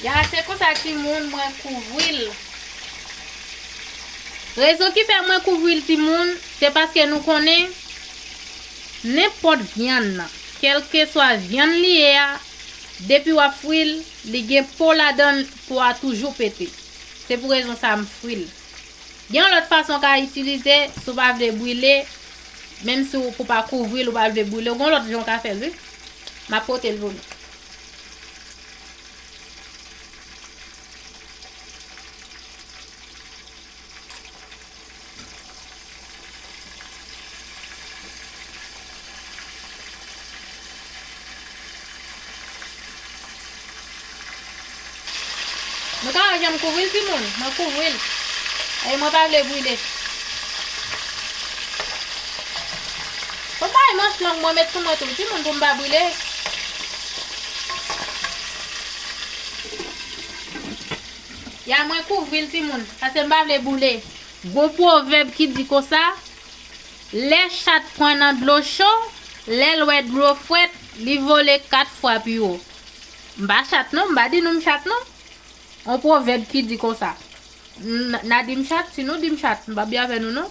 Ya, se konsa, timoun, mwen kouvri l. Rezon ki fè mwen kouvri l, timoun, se paske nou konnen nenpòt vyann nan, kèlkeswa vyann li ye a, depi w ap fri l, li gen po ladan l, po a toujou pete. Se pou rezon sa a m fri l. Gen yon lòt fason w ka itilize, si w pa vle brile, menm si w, pou w pa kouvri l, ou pa vle brile, gen yon lòt jan w ka fè l, wi. M ap pote l pou nou. Nou ka wè jan m kouvri l, timoun. Mwen kouvri l. E mwen pa vle brile. Fò m bay manch long mwen met sou mwen tou, timoun, pou m pa brile. Ya mwen kouvri l, timoun, paske m pa vle boule. Gon pwovèb ki di konsa, lè chat pran nan dlo cho, lè l wè dlo frèt, li vole kat fwa pi wo. M pa chat non, m pa di nou m chat non. On pwovèb ki di konsa. N-, n a di m chat, si nou di m chat, m pa byen avè nou non.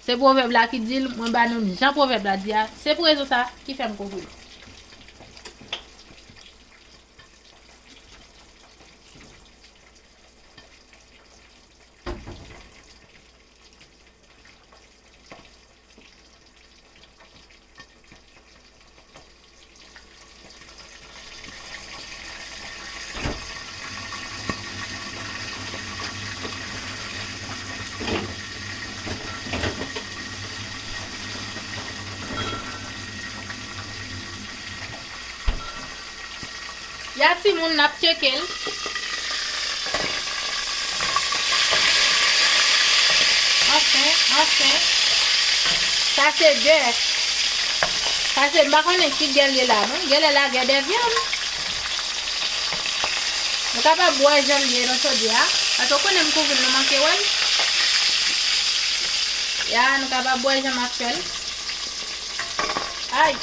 Se pwovèb la ki di l, mwen ba nou jan pwovèb la di a. Se pou rezon sa ki fè m kouvri l. Ya timoun, n ap tcheke l. Anfen, anfen. Sa se dè. Sa se, m pa konnen ki dè l ye la, non. Genlè la gen dè vyann. Nou kapab wè jan l ye nan chodyè a. Paske w konnen m kouvri l, nou manke wè l. Ya, nou kapab wè jan m ap fè l. Ay!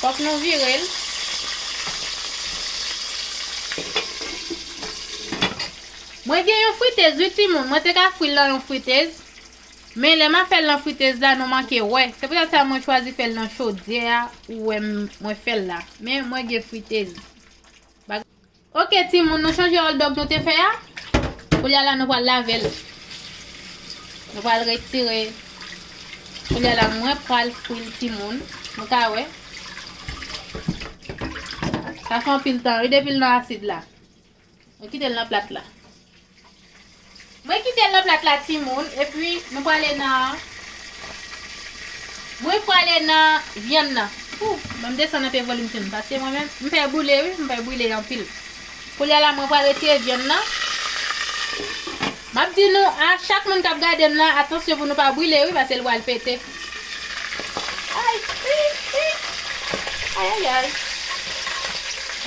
Fòk nou vire l. Mwen gen yon fritez, wi, timoun. Mwen te ka fri l nan yon fritez. Men lè m ap fè l nan fritez la, nou manke wè. Se poutèt sa mwen chwazi fè l nan chodyè a, ou wè m, mwen fè l la. Men mwen gen fritez. Bag- Ok, timoun, nou chanje hot dog nou te fè a. Kounye a la, nou pral lave l. Nou pral retire. Kounye a la, mwen pral fri l, timoun. Nou ka wè. Sa fè anpil tan, wi, depi l nan asid la. Nou kite l nan plat la. Mwen kite l nan plat la, timoun, epi nou prale nan, mwen prale nan vyann nan. Ou, ban m desann anpe volim, timoun, paske mwen menm, m pè brile, wi, m pè brile anpil. Kounye a la, mwen pral retire vyann nan. M ap di nou, a chak moun k ap gade m nan, atansyon pou nou pa brile, wi, paske l pral pete. Ay, wi, wi. Ay, ay, ay.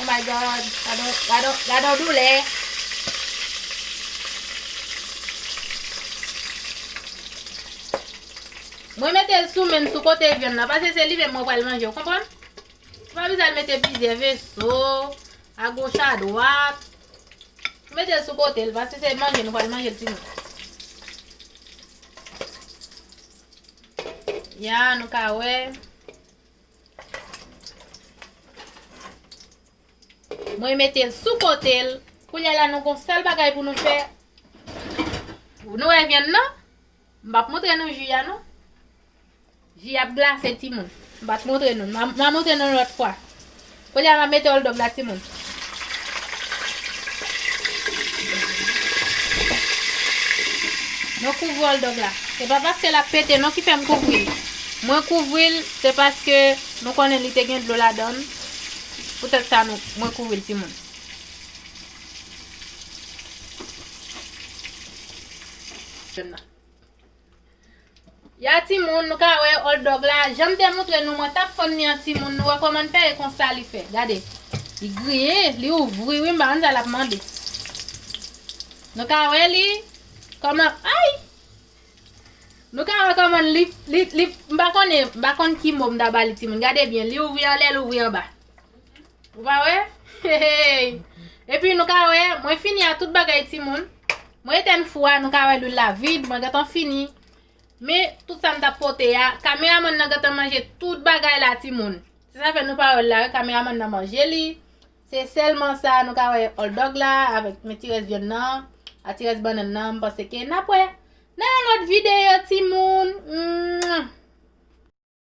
Oh my God. Gade, gade, gade doulè. Mwen mete l sou men m, sou kote vyann nan, paske se li menm mwen pral manje, w konprann? Ou pa bezwen al mete plizyè veso, agoch, adwat. Mete l sou kote l, paske se manje nou pral manje l, timoun. Ya, nou ka wè. Mwen mete l sou kote l. Kounye a la, nou gon sèl bagay pou nou fè. Nou wè vyann nan? M p ap montre nou ji a, non. Ji ap glase, timoun. M p ap montre nou. M a, m a montre nou lòt fwa. Kounye a, m ap mete hot dog la, timoun. Nou kouvri hot dog la. Se pa paske l ap pete, non, ki fè m kouvri l. Mwen kouvri l, se paske nou konnen li te gen dlo ladan l. Poutèt sa, nou, mwen kouvri l, timoun. Ya timoun, nou ka wè hot dog la, jan m te montre nou, mwen t ap fann li an timoun, nou wè kòman l fè, e konsa li fè. Gade, li griyen, li ouvri, wi, m pa konn sa l ap mande. Nou ka wè li, kòman, ay! Nou ka wè kòman li, li, li, m pa konnen, m pa konn ki mo m ta ba li timoun. Gade byen, li ouvri anlè, li ouvri anba. Ou pa wè? Hey, hey. Epi nou ka wè, mwen fini a tout bagay timoun. Mwen etèn fou a, nou ka wè lwil la vid, mwen gentan fini. Men tout sa m t ap pote a, kameramann nan gentan manje tout bagay la timoun. Se sa fè nou pa wè l la, kameramann nan manje li. Se sèlman sa, nou ka wè hot dog la, avèk men ti rès vyann nan, a ti rès bannann nan, m panse ke n ap wè nan yon lòt videyo timoun. Mwah.